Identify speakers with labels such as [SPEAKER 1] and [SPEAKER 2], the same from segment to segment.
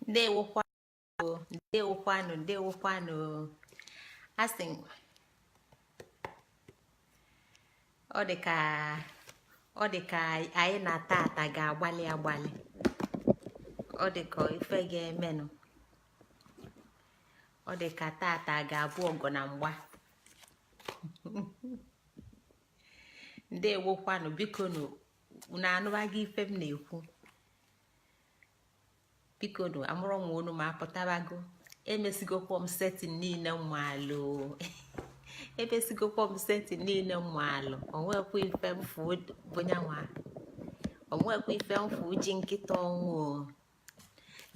[SPEAKER 1] Ndewokwanụ, ndewokwanụ, ndewokwanụ. Asị m, ọ dị ka ọ dị ka anyị na tata ga-agbalị agbalị. Ọ dị ka ife ga-emenụ. Ọ dị ka tata ga-abụ ọgụ na mgba. Ndewokwanụ, biko nụ, unu anụbago ife m na-ekwu? Biko nụ, amụrụ m unu ma apụtabago. Emesigokwa m setting niile mmalụ, emesigokwa m setting niile mmalụ. Onwekwa ife mfu bụnyanwa, onwekwa ife mfu ji nkịta ọnwụ o.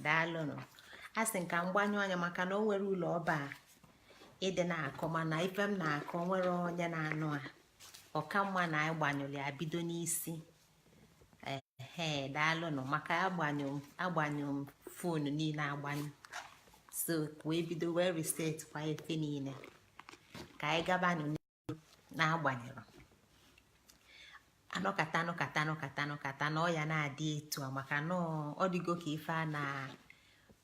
[SPEAKER 1] Daalụnụ. A sị m ka m gbanyụ anya maka na o nwere ụlọ ọba ịdị na-akọ, mana ife m na-akọ nwere onye na-anụ a. Ọka mma na anyị gbanyụrụ ya bido n'isi. Ehe, daalụnụ, maka agbanyụ agbanyụ m phone niile agbanyụ, so wee bido wee reset kwa ife niile ka anyị gabanụ na-agbanyụrụ. Anọkata anọkata anọkata anọkata na ọ ya na-adị etu a, maka na ọ dịgo ka ife a na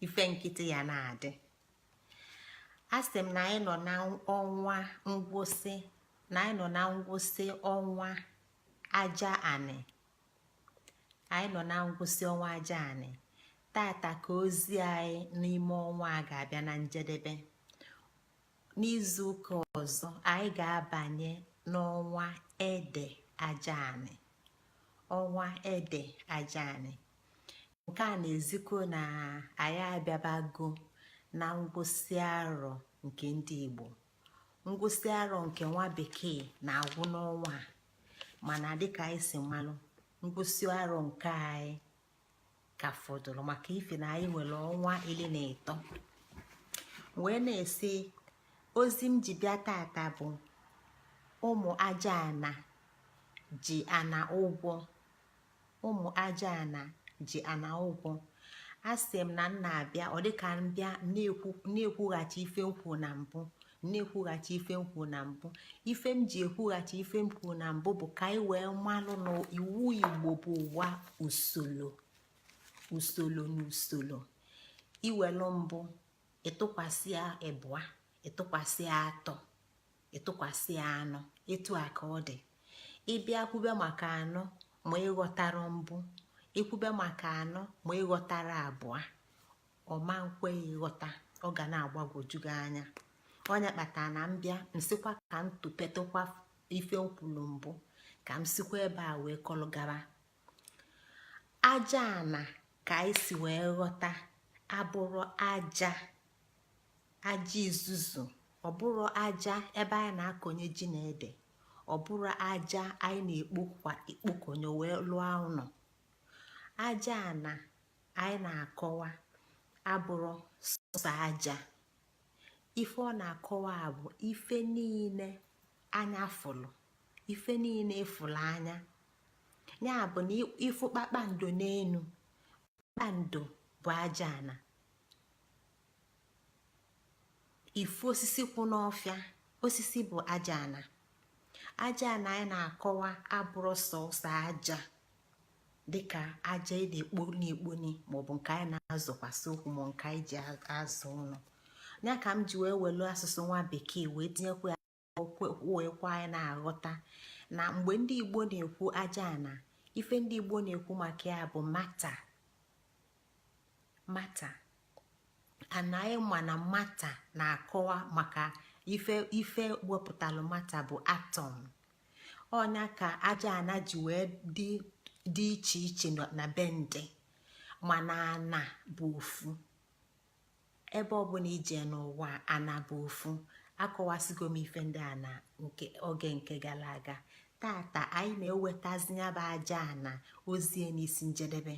[SPEAKER 1] ife nkịtị ya na-adị. A sị m na anyị nọ na ọnwa ngwụsị, na anyị nọ na ngwụsị ọnwa aja anị. Anyị nọ na ngwụsị ọnwa aja anị. Tata ka ozi anyị n'ime ọnwa a ga-abịa na njedebe. N'izu ụka ọzọ anyị ga-abanye n'ọnwa ede aja anị. Ọnwa ede aja anị nke a na-ezikọ na anyị abịabago na ngwụsị arọ nke ndị Igbo. Ngwụsị arọ nke nwa bekee na-agwụ n'ọnwa a, mana dịka anyị si malụ, ngwụsị arọ nke anyị ka fọdụrụ, maka ife na anyị nwere ọnwa 13. Wee na-esi ozi m ji bịa tata bụ ụmụ aja ana ji ana ụgwọ. Ụmụ aja ana ji ana ụgwọ. Asị m na m na-abịa, ọ dịka m bịa na-ekwughachi ife m kwu na mbụ, na-ekwughachi ife m kwu na mbụ. Ife m ji ekwughachi ife m kwu na mbụ bụ ka anyị wee malụ na iwu Igbo bụ ụwa usoro, usoro na usoro. Iwelu mbụ, ịtụkwasị ya ịbụa, ịtụkwasị ya atọ, ịtụkwasị ya anọ, etu a ka ọ dị. Ịbịa kwube maka anọ ma ịghọtara mbụ, ikwube maka anọ ma ịghọtara abụọ, ọma nkwe ịghọta, ọ ga na-agbagwoju gị anya. Onye kpatara na mbịa nsịkwa ka m tụpetụkwa ife nkwulu mbụ, ka m sikwa ebe a wee kọlụ gaba. Aja ana ka anyị si wee ghọta abụrụ aja, aja izuzu. Ọ bụrụ aja ebe anyị na-akọnye ji na ede, ọ bụrụ aja anyị na-ekpokwa ekpokonye wee lụọ ụlọ. Aja ana anyị na-akọwa abụrụ sọsọ aja. Ife ọ na-akọwa bụ ife niile anya fụlụ, ife niile ịfụlụ anya. Ya bụ na ịfụ kpakpando n'enu, kpakpando bụ aja ana. Ifu osisi kwụ n'ọfịa, osisi bụ aja ana. Aja ana anyị na-akọwa abụrụ sọsọ aja dịka aja ị na-ekpo na-ekponi, maọbụ nke anyị na-azọkwasị ụkwụ, ma nke anyị ji azụ ụlọ. Ya ka m ji wee welu asụsụ nwa bekee wee tinyekwa ya, wee kwa anyị na-aghọta na mgbe ndị Igbo na-ekwu aja ana, ife ndị Igbo na-ekwu maka ya bụ matter. Matter ana anyị ma na matter na-akọwa maka ife ife wepụtalụ matter bụ atom. Ọnya ka aja ana ji wee dị dị iche iche na be ndị, mana ana bụ ofu. Ebe ọbụla ije n'ụwa, ana bụ ofu. Akọwasịgo m ife ndị a na nke oge nke gara aga. Tata anyị na-ewetazi ya bụ aja ana ozie n'isi njedebe,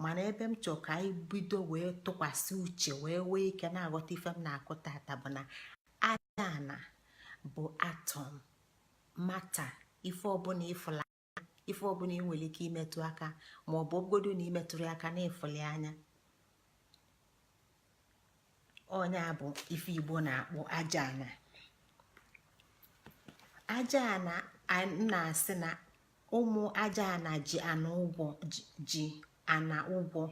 [SPEAKER 1] mana ebe m chọọ ka anyị bido wee tụkwasị uche wee nwee ike na-aghọta ife m na-akụ tata bụ na aja ana bụ atom, matter. Ife ọbụla ịfụla, ife ọbụla ị nwere ike imetụ aka, ma ọ bụ ogodo na imetụrụ aka na ịfụli anya, onye a bụ ife Igbo na-akpọ aja ana. Aja ana na-asị na ụmụ aja ana ji ana ụgwọ, ji ana ụgwọ.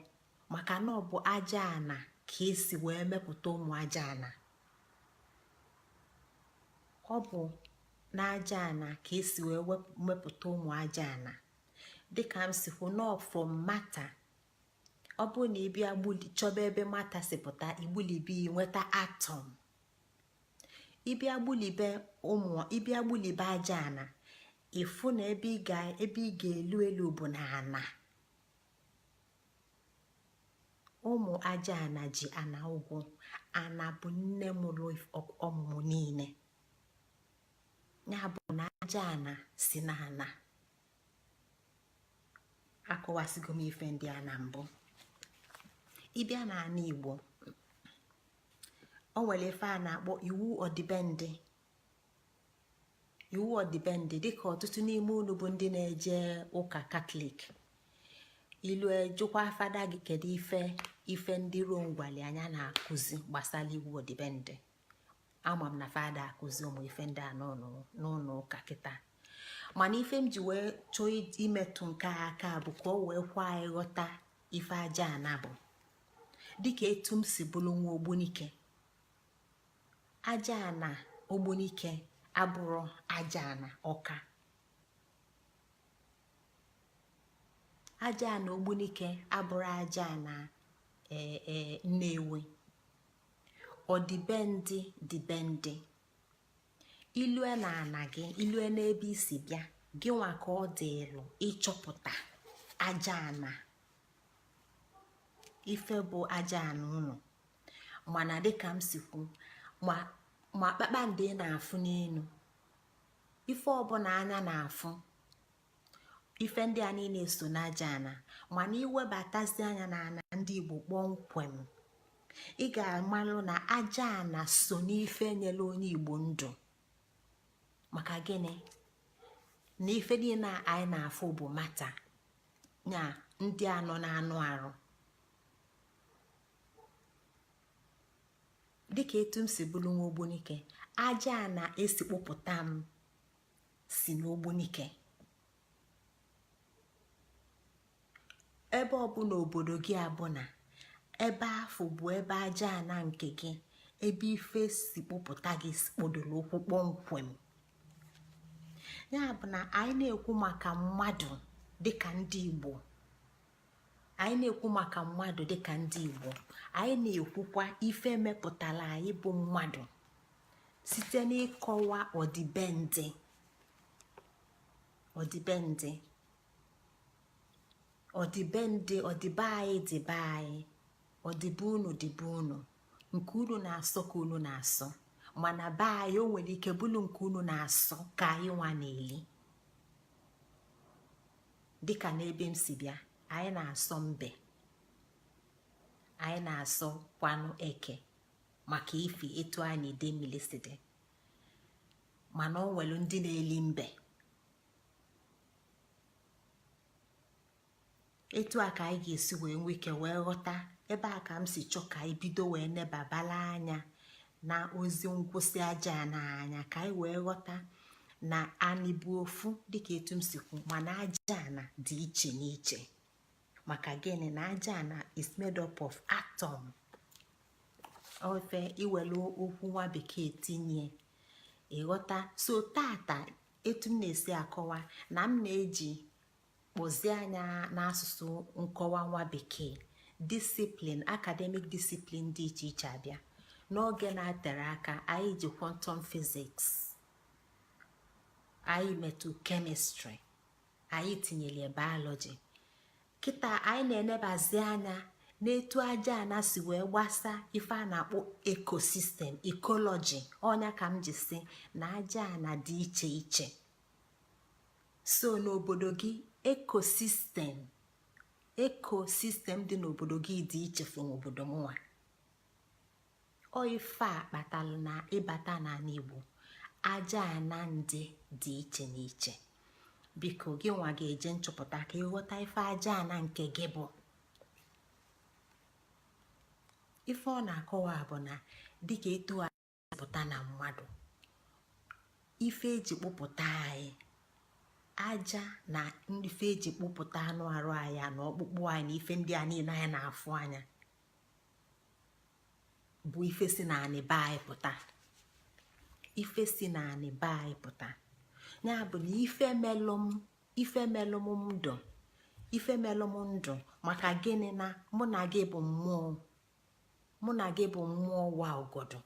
[SPEAKER 1] Maka na ọ bụ aja ana ka esi wee mepụta ụmụ aja ana. Ọ bụ n'aja ana ka esi wee mepụta ụmụ aja ana. Dịka m si kwu, nọ from matter. Ọ bụrụ na ị bịa chọba ebe matter si pụta, igbulibe, nweta atom. Ịbịa gbulibe ụmụ, ịbịa gbulibe aja ana, ịfụ na ebe ị ga-elu elu bụ na ana. Ụmụ aja ana ji ana ụgwọ. Ana bụ nne mụrụ ọmụmụ niile. Ya bụ na aja ana si na ana. Akọwasịgo m ife ndị a na mbụ. Ịbịa n'ala Igbo, o nwere ife a na-akpọ iwu ọdịbendị. Iwu ọdịbendị, dịka ọtụtụ n'ime unu bụ ndị na-eje ụka Katọlik, ilu ejụkwa fada gị, kedu ife ndị Rom gwali anya na-akụzi gbasara iwu ọdịbendị? Ama m na fada akụzi ụmụ ife ndị a n'ụlọ ụka kịta, mana ife m ji wee chọọ imetụ nke a aka bụ ka o wee kwa anyị ghọta ife aja ana bụ. Dịka etu m si bụrụ nwa Ogbunike, aja ana Ogbunike abụrụ aja ana Ọka. Aja ana Ogbunike abụrụ aja ana ee Nnewi. Ọdịbendị dịbendị. Ilue na ana gị, ilue n'ebe isi bịa, gị nwa ka ọ dịlụ ịchọpụta aja ana, ife bụ aja ana ụnụ. Mana dịka m si kwu, ma kpakpando ị na-afụ n'elu, ife ọbụla anya na-afụ, ife ndị a niile so n'aja ana. Mana iwebatazi anya na ana ndị Igbo kpọmkwem, ị ga-amalụ na aja ana so n'ife nyere onye Igbo ndụ. Maka gịnị? Na ife niile anyị na-afụ bụ matter nya ndị a nọ na-anụ arụ. Dịka etu m si bụrụ nwa Ogbunike, aja ana esi kpụpụta m si n'Ogbunike. Ebe ọbụla obodo gị abụna, ebe afọ bụ ebe aja ana nke gị, ebe ife si kpụpụta gị kpọdoro ụkwụ kpọmkwem. Ya bụ na anyị na-ekwu maka mmadụ dịka ndị Igbo, anyị na-ekwu maka mmadụ dịka ndị Igbo, anyị na-ekwukwa ife mepụtara anyị bụ mmadụ site n'ịkọwa ọdịbendị. Ọdịbendị, ọdịbendị, ọdịbe anyị dịbe anyị, ọdịbe unu dịbe unu, nke unu na-asọ ka unu na-asọ. Mana be anyị, o nwere ike bụrụ nke unu na-asọ ka anyị nwa na-eli. Dịka n'ebe m si bịa, anyị na-asọ mbe, anyị na-asọ kwanụ eke, maka ifi etu anyị ide mmiri si dị. Mana o nwere ndị na-eli mbe. Etu a ka anyị ga-esi wee nwee ike wee ghọta ebe a ka m si chọọ ka anyị bido wee nebabala anya na ozi ngwụsị aja n'anya, ka anyị wee ghọta na anyị bụ ofu, dịka etu m si kwu, mana aja ana dị iche n'iche. Maka gịnị? Na aja ana is made up of atom. Ofe iwelu okwu nwa bekee tinye, ịghọta. So tata, etu m na-esi akọwa na m na-eji kpọzie anya n'asụsụ nkọwa nwa bekee, discipline, academic discipline dị iche iche abịa. N'oge na-atere aka, anyị ji quantum physics, anyị metụ chemistry, anyị tinyere biology. Kịta anyị na-enebazi anya n'etu aja ana si wee gbasa ife a na-akpọ ecosystem, ecology. Ọnya ka m ji si na aja ana dị iche iche. So n'obodo gị, ecosystem dị n'obodo gị dị iche from obodo m nwa. Ọ ife a kpatalụ na ịbata n'ala Igbo, aja ana ndị dị iche n'iche. Biko, gị nwa ga-eje nchọpụta ka ịghọta ife aja ana nke gị bụ. Ife ọ na-akọwa bụ na dịka etu a pụta na mmadụ, ife eji kpụpụta anyị aja na ife eji kpụpụta anụ arụ anyị na ọkpụkpụ anyị, ọkpụkpụ anyị na ife ndị a niile anyị na-afụ anya bụ ife si na anị be anyị pụta, ife si na anị be anyị pụta. Ya bụ na ife melụ m, ife melụ m ndụ, ife melụ m ndụ, maka gịnị? Na mụ na gị bụ mmụọ, mụ na gị bụ mmụọ wa ọgọdọ,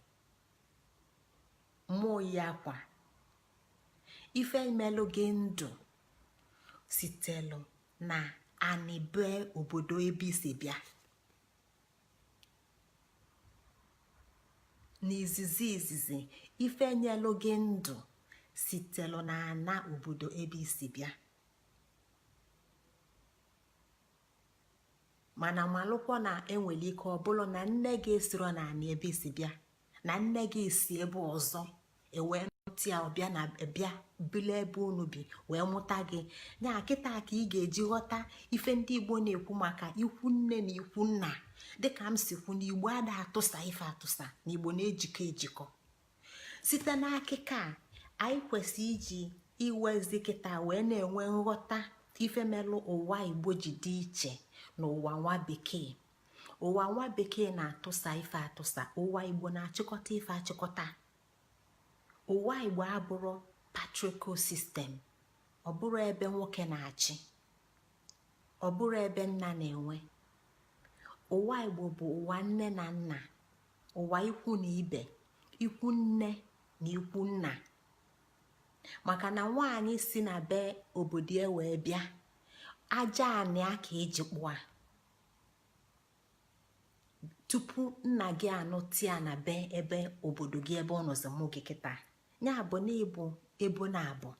[SPEAKER 1] mmụọ yi akwa. Ife melụ gị ndụ sitelụ na anị be obodo ebe isi bịa. N'izizi izizi, ife nyelụ gị ndụ sitelụ na ana obodo ebe isi bịa. Mana malụkwa na enwere ike ọ bụrụ na nne gị esiro na anị ebe isi bịa, na nne gị si ebe ọzọ ewee nụta ya, ọbịa na bịa bili ebe unu bi wee mụta gị. Ya kịta ka ị ga-eji ghọta ife ndị Igbo na-ekwu maka ikwu nne na ikwu nna. Dịka m si kwu, na Igbo ada atụsa ife atụsa, na Igbo na-ejikọ ejikọ. Site n'akịka a anyị kwesịrị iji iwezi kịta wee na-enwe nghọta ife melụ ụwa Igbo ji dị iche na ụwa nwa bekee. Ụwa nwa bekee na-atụsa ife atụsa, ụwa Igbo na-achịkọta ife achịkọta. Ụwa Igbo abụrụ patriarchal system, ọ bụrụ ebe nwoke na-achị, ọ bụrụ ebe nna na-enwe. Ụwa Igbo bụ ụwa nne na nna, ụwa ikwu na ibe, ikwu nne na ikwu nna. Maka na nwaanyị si na be obodo ya wee bịa, aja anị a ka eji kpụa tupu nna gị anụta ya na be ebe obodo gị ebe ọ nọzi mụ gị kịta. Ya bụ na ịbụ ebo na abụ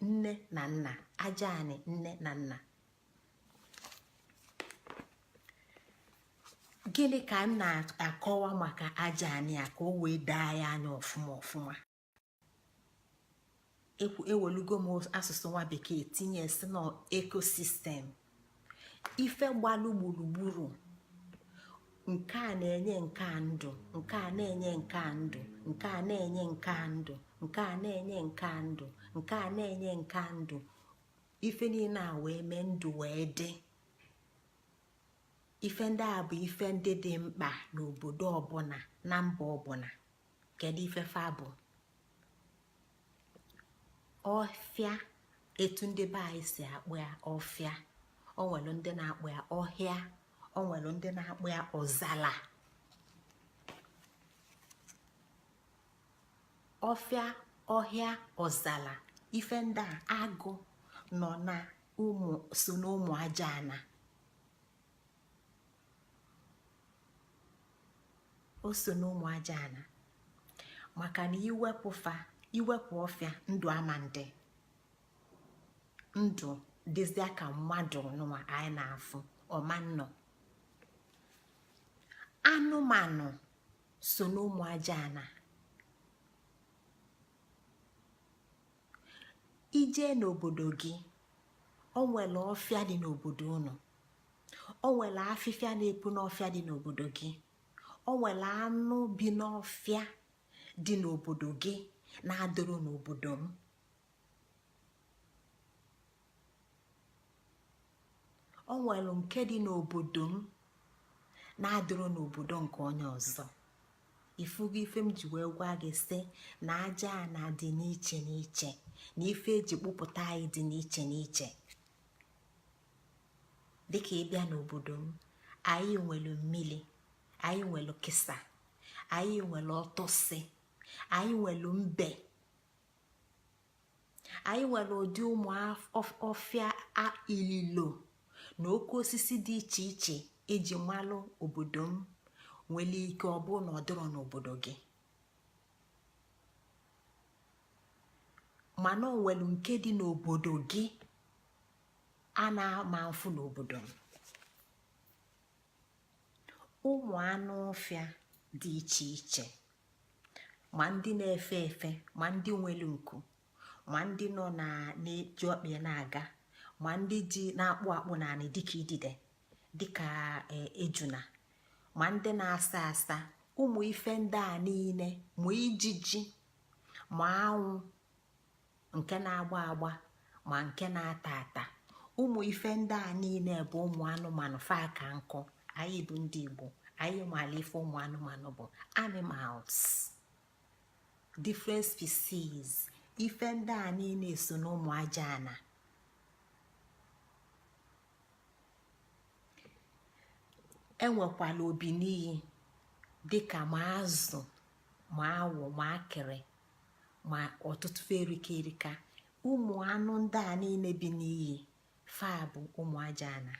[SPEAKER 1] nne na nna, aja anị nne na nna. Gịnị ka m na-akọwa maka aja anị a ka o wee daa ya anya ọfụma ọfụma? Ewelugo m asụsụ nwa bekee tinye si na ecosystem, ife gbalụ gburugburu. Nke a na-enye nke a ndụ, nke a na-enye nke a ndụ, nke a na-enye nke a ndụ, nke a na-enye nke a ndụ, nke a na-enye nke a ndụ. Ife niile a wee mee ndụ wee dị. Ife ndị a bụ ife ndị dị mkpa n'obodo ọbụla, na mba ọbụla. Kedu ife fa bụ? Ọfịa, etu ndị be anyị si akpọ ya ọfịa, o nwere ndị na-akpọ ya ọhịa, o nwere ndị na-akpọ ya ọzala. Ọfịa, ọhịa, ọzala, ife ndị a agụ nọ na ụmụ so n'ụmụ aja ana. O so n'ụmụ aja ana, maka na iwepụ fa, iwepụ ọfịa, ndụ ama ndị ndụ dịzịa ka mmadụ nụwa anyị na-afụ ọma nnọ. Anụmanụ so n'ụmụ aja ana. Ije n'obodo gị, o nwere ọfịa dị n'obodo unu, o nwere afịfịa na-epu n'ọfịa dị n'obodo gị, o nwere anụ bi n'ọfịa dị n'obodo gị na-adịrọ n'obodo m. O nwere nke dị n'obodo m na-adịrọ n'obodo nke onye ọzọ. Ifugo ife m ji wee gwa gị sị na aja ana dị n'iche n'iche, na ife eji kpụpụta anyị dị n'iche n'iche. Dịka ịbịa n'obodo m, anyị nwere mmili, anyị nwere kịsa, anyị nwere ọtụsị, anyị nwere mbe, anyị nwere ụdị ụmụ ọfịa, ililo na oke osisi dị iche iche eji malụ obodo m. Nwere ike ọ bụ na ọ dịrọ n'obodo gị, mana o nwere nke dị n'obodo gị a na-ama mfụ n'obodo m. Ụmụ anụ ọfịa dị iche iche, ma ndị na-efe efe, ma ndị nwere nku, ma ndị nọ na na-eji ọkpa na-aga, ma ndị ji na-akpụ akpụ naanị dịka idide, dịka ejuna, ma ndị na-asa asa, ụmụ ife ndị a niile, ma ijiji, ma anwụ nke na-agba agba, ma nke na-ata ata, Ụmụ ife ndị a niile bụ ụmụ anụmanụ. Fa ka nkụ. Anyị bụ ndị Igbo, anyị mara ife ụmụ anụmanụ bụ. Animals, different species. Ife ndị a niile so n'ụmụ aja ana. Enwekwala obiniyi, dịka ma azụ, ma awụ, ma akịrị, ma ọtụtụ erika erika. Ụmụ anụ ndị a niile bi n'iyi, fa bụ ụmụ aja ana.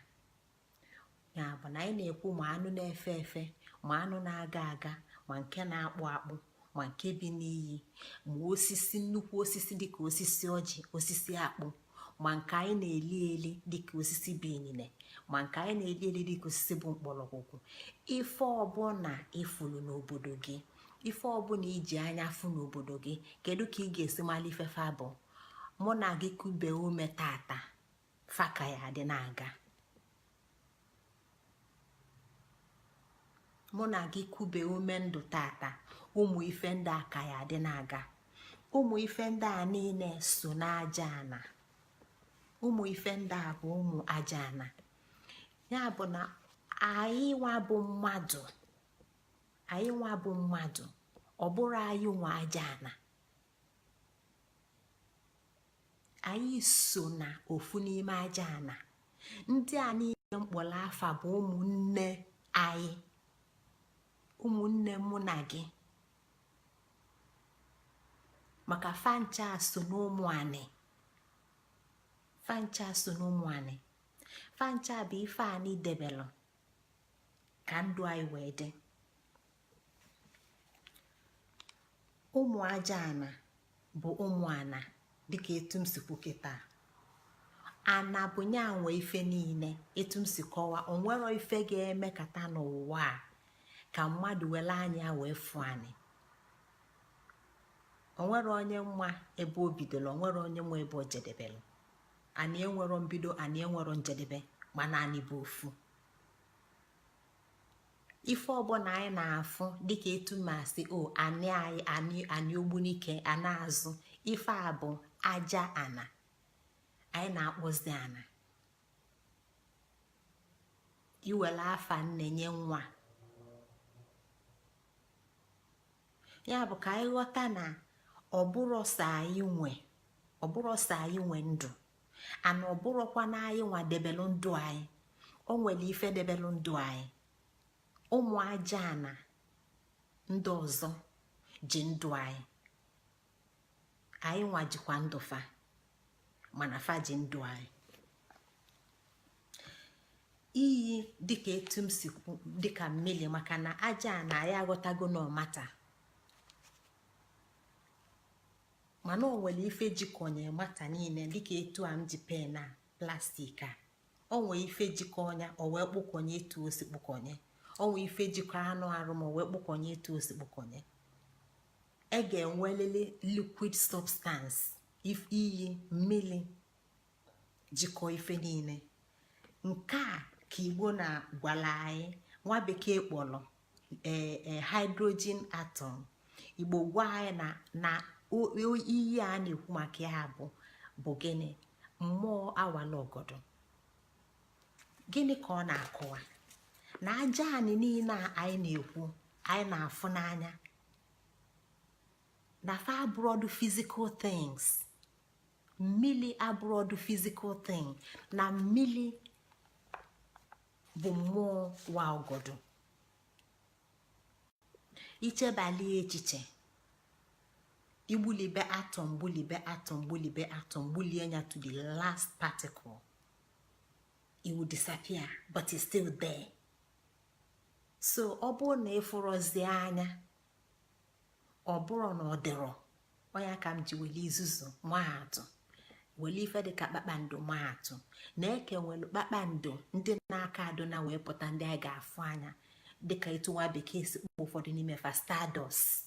[SPEAKER 1] Ya bụ na anyị na-ekwu ma anụ na-efe efe, ma anụ na-aga aga, ma nke na-akpụ akpụ, ma nke bi n'iyi, ma osisi, nnukwu osisi dịka osisi ọjị, osisi akpụ, ma nke anyị na-eli eli dịka osisi bụ inine, ma nke anyị na-eli eli dịka osisi bụ mkpọrọgwụgwụ. Ife ọbụla ifulu n'obodo gị, ife ọbụla iji anya fụ n'obodo gị, kedu ka ị ga-esi mala ife fa bụ? Mụ na gị kube ume tata, fa ka ya adị na-aga. Mụ na gị kube ume ndụ tata, ụmụ ife ndị a ka ya adị na-aga. Ụmụ ife ndị a niile so n'aja ana. Ụmụ ife ndị a bụ ụmụ aja ana. Ya bụ na anyị nwa bụ mmadụ, anyị nwa bụ mmadụ, ọ bụrọ anyị nwe aja ana. Anyị so na ofu n'ime aja ana. Ndị a niile m kpọrọ afa bụ ụmụnne anyị, ụmụnne mụ na gị, maka fa ncha so n'ụmụ anị. Fa ncha so n'ụmụ anị. Fa ncha bụ ife anị debelụ ka ndụ anyị wee dị. Ụmụ aja ana bụ ụmụ ana, dịka etu m si kwu kịta. Ana bụ nya nwe ife niile. Etu m si kọwa, o nwerọ ife ga-emekata n'ụwa a ka mmadụ were anya wee fụ anị. O nwerọ onye ma ebe o bidoro, o nwerọ onye ma ebe o jedebere. Anị enwerọ mbido, anị enwerọ njedebe, mana anị bụ ofu. Ife ọbụla anyị na-afụ, dịka etu ma sị o anị anyị, anị, anị Ogbunike, ana azụ ife a bụ aja ana anyị na-akpọzi ana. Iwere afa nne nye nwa ya bụ ka anyị ghọta na ọ bụrọ sọ anyị nwe, ọ bụrọ sọ anyị nwe ndụ ana, ọ bụrọkwa na anyị nwa debelụ ndụ anyị. O nwere ife debelụ ndụ anyị. Ụmụ aja ana ndị ọzọ ji ndụ anyị, anyị nwa jikwa ndụ fa, mana fa ji ndụ anyị. Iyi, dịka etu m si kwu, dịka mmiri, maka na aja ana anyị aghọtago na ọ matter, mana o nwere ife jikọnye matter niile, dịka etu a m ji pen a plastic a. O nwee ife jikọ ọnya, o wee kpụkọnye etu o si kpụkọnye. O nwee ife jikọ anụ arụ ma o wee kpụkọnye etu o si kpụkọnye. E ga-enwelili liquid substance, iyi, mmiri jikọ ife niile. Nke a ka Igbo na-gwala anyị. Nwa bekee kpọrọ ee hydrogen atom. Igbo gwa anyị na iyi a na-ekwu maka ya bụ gịnị? Mmụọ awala ọgọdọ. Gịnị ka ọ na-akọwa? Na aja anị niile a anyị na-ekwu, anyị na-afụ n'anya, na fa abụrọdụ physical things. Mmili abụrọdụ physical thing, na mmili bụ mmụọ wa ọgọdọ. Ichebali echiche, igbulibe atom, gbulibe atom, gbulibe atom, gbulie ya to the last particle, it will disappear, but it's still there. So ọ bụrụ na ịfụrọzie anya, ọ bụrụ na ọ dịrọ ọya, ka m ji wele izuzu maa atụ, wele ife dịka kpakpando maa atụ, na eke nwere kpakpando ndị na-aka adụ na wee pụta, ndị anyị ga-afụ anya, dịka etu nwa bekee si kpọ ụfọdụ n'ime fa stardust,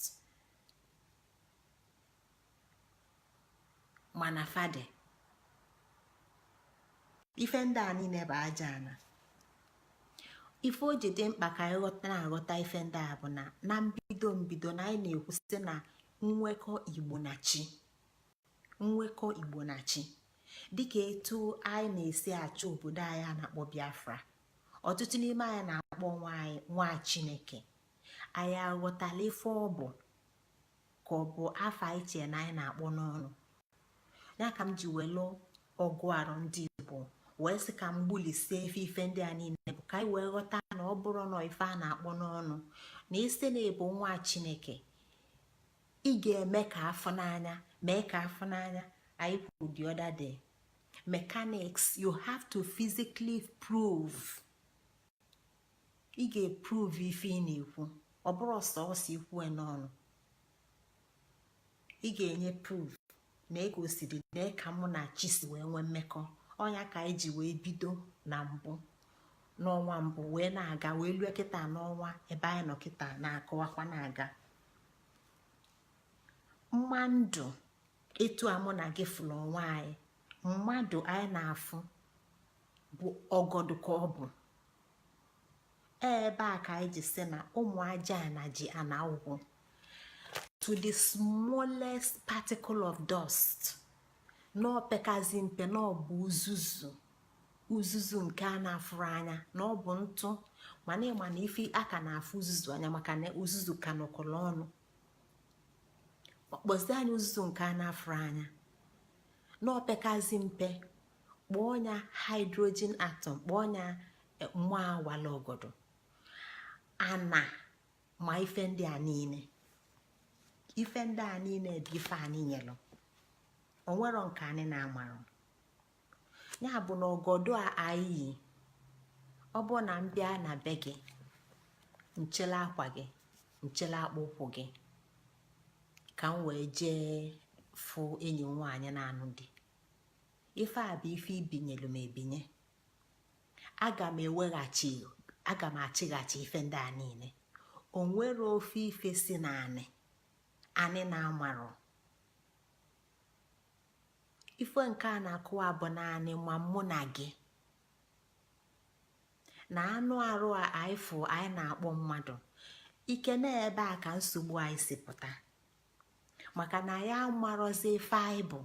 [SPEAKER 1] mana fa dị. Ife ndị a niile bụ aja ana. Ife o ji dị mkpa ka anyị ghọta na-aghọta ife ndị a bụ na na mbido mbido na anyị na-ekwu site na nwekọ Igbo na chi, nwekọ Igbo na chi, Dịka etu anyị na-esi achọ obodo anyị a na-akpọ Biafra, ọtụtụ n'ime anyị na-akpọ nwa anyị nwa Chineke. Anyị aghọtala ife ọ bụ, ka ọ bụ afọ anyị chee na anyị na-akpọ n'ọnụ ya? Ka m ji welu ọgụ arụ ndị Igbo wee sị ka m gbulisie ife ife ndị a niile bụ ka anyị wee ghọta na ọ bụrụ na ife a na-akpọ n'ọnụ na isi na-ebu nwa Chineke, ị ga-eme ka afọ n'anya, mee ka afọ n'anya. Anyị kwuru the other day, mechanics, you have to physically prove. Ị ga-eprove ife ị na-ekwu. Ọ bụrụ sọọsọ ikwu n'ọnụ, ị ga-enye proof na ego siri na ka mụ na chi si wee nwee mmekọ. Ọnya ka anyị ji wee bido na mbụ n'ọnwa mbụ wee na-aga wee lue kịta n'ọnwa ebe anyị nọ kịta na-akọwakwa na-aga mma ndụ. Etu a mụ na gị fụrụ onwe anyị, mmadụ anyị na-afụ bụ ọgọdụ ka ọ bụ. Ebe a ka anyị ji sị na ụmụ aja ana ji ana ụgwọ to the smallest particle of dust, na opekazi mpe, na ọ bụ uzuzu, uzuzu nke a na-afụrụ anya, na ọ bụ ntụ. Mana ịma na ife aka na-afụ uzuzu anya, maka na uzuzu ka nọkọrọ ọnụ. Kpọzie anya uzuzu nke a na-afụrụ anya na opekazi mpe, kpọọ ya hydrogen atom, kpọọ ya mmụọ awala ọgọdọ ana. Ma ife ndị a niile, ife ndị a niile bụ ife anyị nyelụ. Onwero nke anyị na-amarụ. Ya bụ na ọgọdọ a anyị yi, ọ bụ na m bịa na be gị, nchele akwa gị, nchele akpụ ụkwụ gị, ka m wee jee fụ enyi m nwaanyị na-anụ di, ife a bụ ife ibinyelu m ebinye. Aga m eweghachi, aga m achịghachi ife ndị a niile. O nwere ofe ife si na anị anị na-amarụ. Ife nke a na-akụwa bụ naanị ma mụ na gị na anụ arụ a anyị fụ anyị na-akpọ mmadụ ike. Na ebe a ka nsogbu anyị si pụta, maka na anyị amarọzi ife anyị bụ,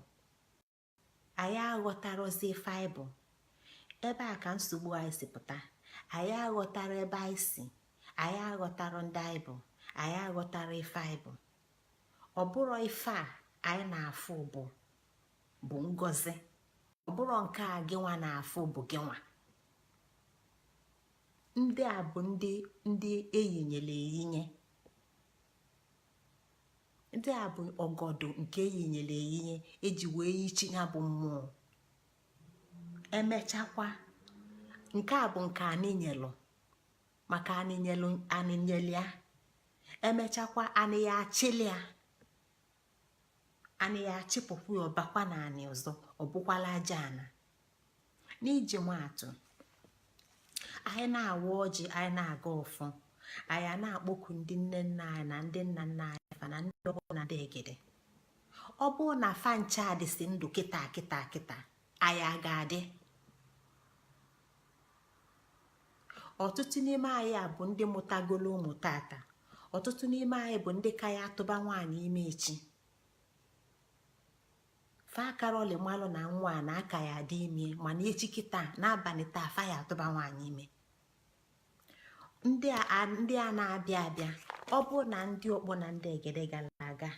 [SPEAKER 1] anyị aghọtarọzi ife anyị bụ. Ebe a ka nsogbu anyị si pụta. Anyị aghọtara ebe anyị si, anyị aghọtara ndị anyị bụ, anyị aghọtara ife anyị bụ. Ọ bụrụ ife a anyị na-afụ bụ ngọzi, ọ bụrụ nke a gị nwa na-afụ bụ gị nwa. Ndị a bụ ndị eyinyere eyinye. Ndị a bụ ọgọdọ nke eyinyere eyinye eji wee yichi ya bụ mmụọ. Emechakwa, nke a bụ nke anyị nyelụ, maka anyị nyelụ, anyị nyelia. Emechakwa, anyị ya achịlịa, anyị ya achịpụkwa ya, ọbakwa na anyị ọzọ, ọ bụkwala aja ana. N'iji maatụ, anyị na-awa ọjị, anyị na-aga ọfọ, anyị a na-akpọku ndị nne nna anyị na ndị nna nna anyị fa na ndị ọgbọ na ndị egede. Ọ bụrụ na fa ncha dịsị ndụ kịta kịta kịta, anyị a ga-adị? Ọtụtụ n'ime anyị a bụ ndị mụtagolo ụmụ tata. Ọtụtụ n'ime anyị bụ ndị ka ya atụba nwaanyị ime echi. Fa akarọli malụ na nwa a na aka ya adị ime, mana echi kịta n'abalị taa, fa ya atụba nwaanyị ime. Ndị a na-abịa abịa, ọ bụ na ndị ọkpọ na ndị egede gara aga,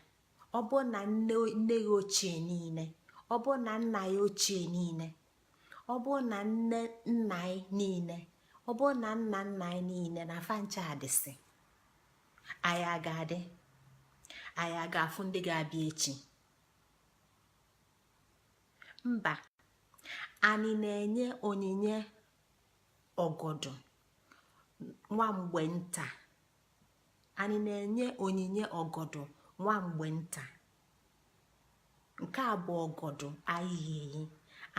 [SPEAKER 1] ọ bụ na nne ya ochie niile, ọ bụ na nna ya ochie niile, ọ bụ na nne nna ya niile, ọ bụ na nna nna ya niile na fa ncha adịsị, anyị a ga-adị? Anyị a ga-afụ ndị ga-abịa echi? Mba. Anyị na-enye onyinye ọgọdọ nwa mgbe nta. Anyị na-enye onyinye ọgọdọ nwa mgbe nta. Nke a bụ ọgọdọ anyị eyi.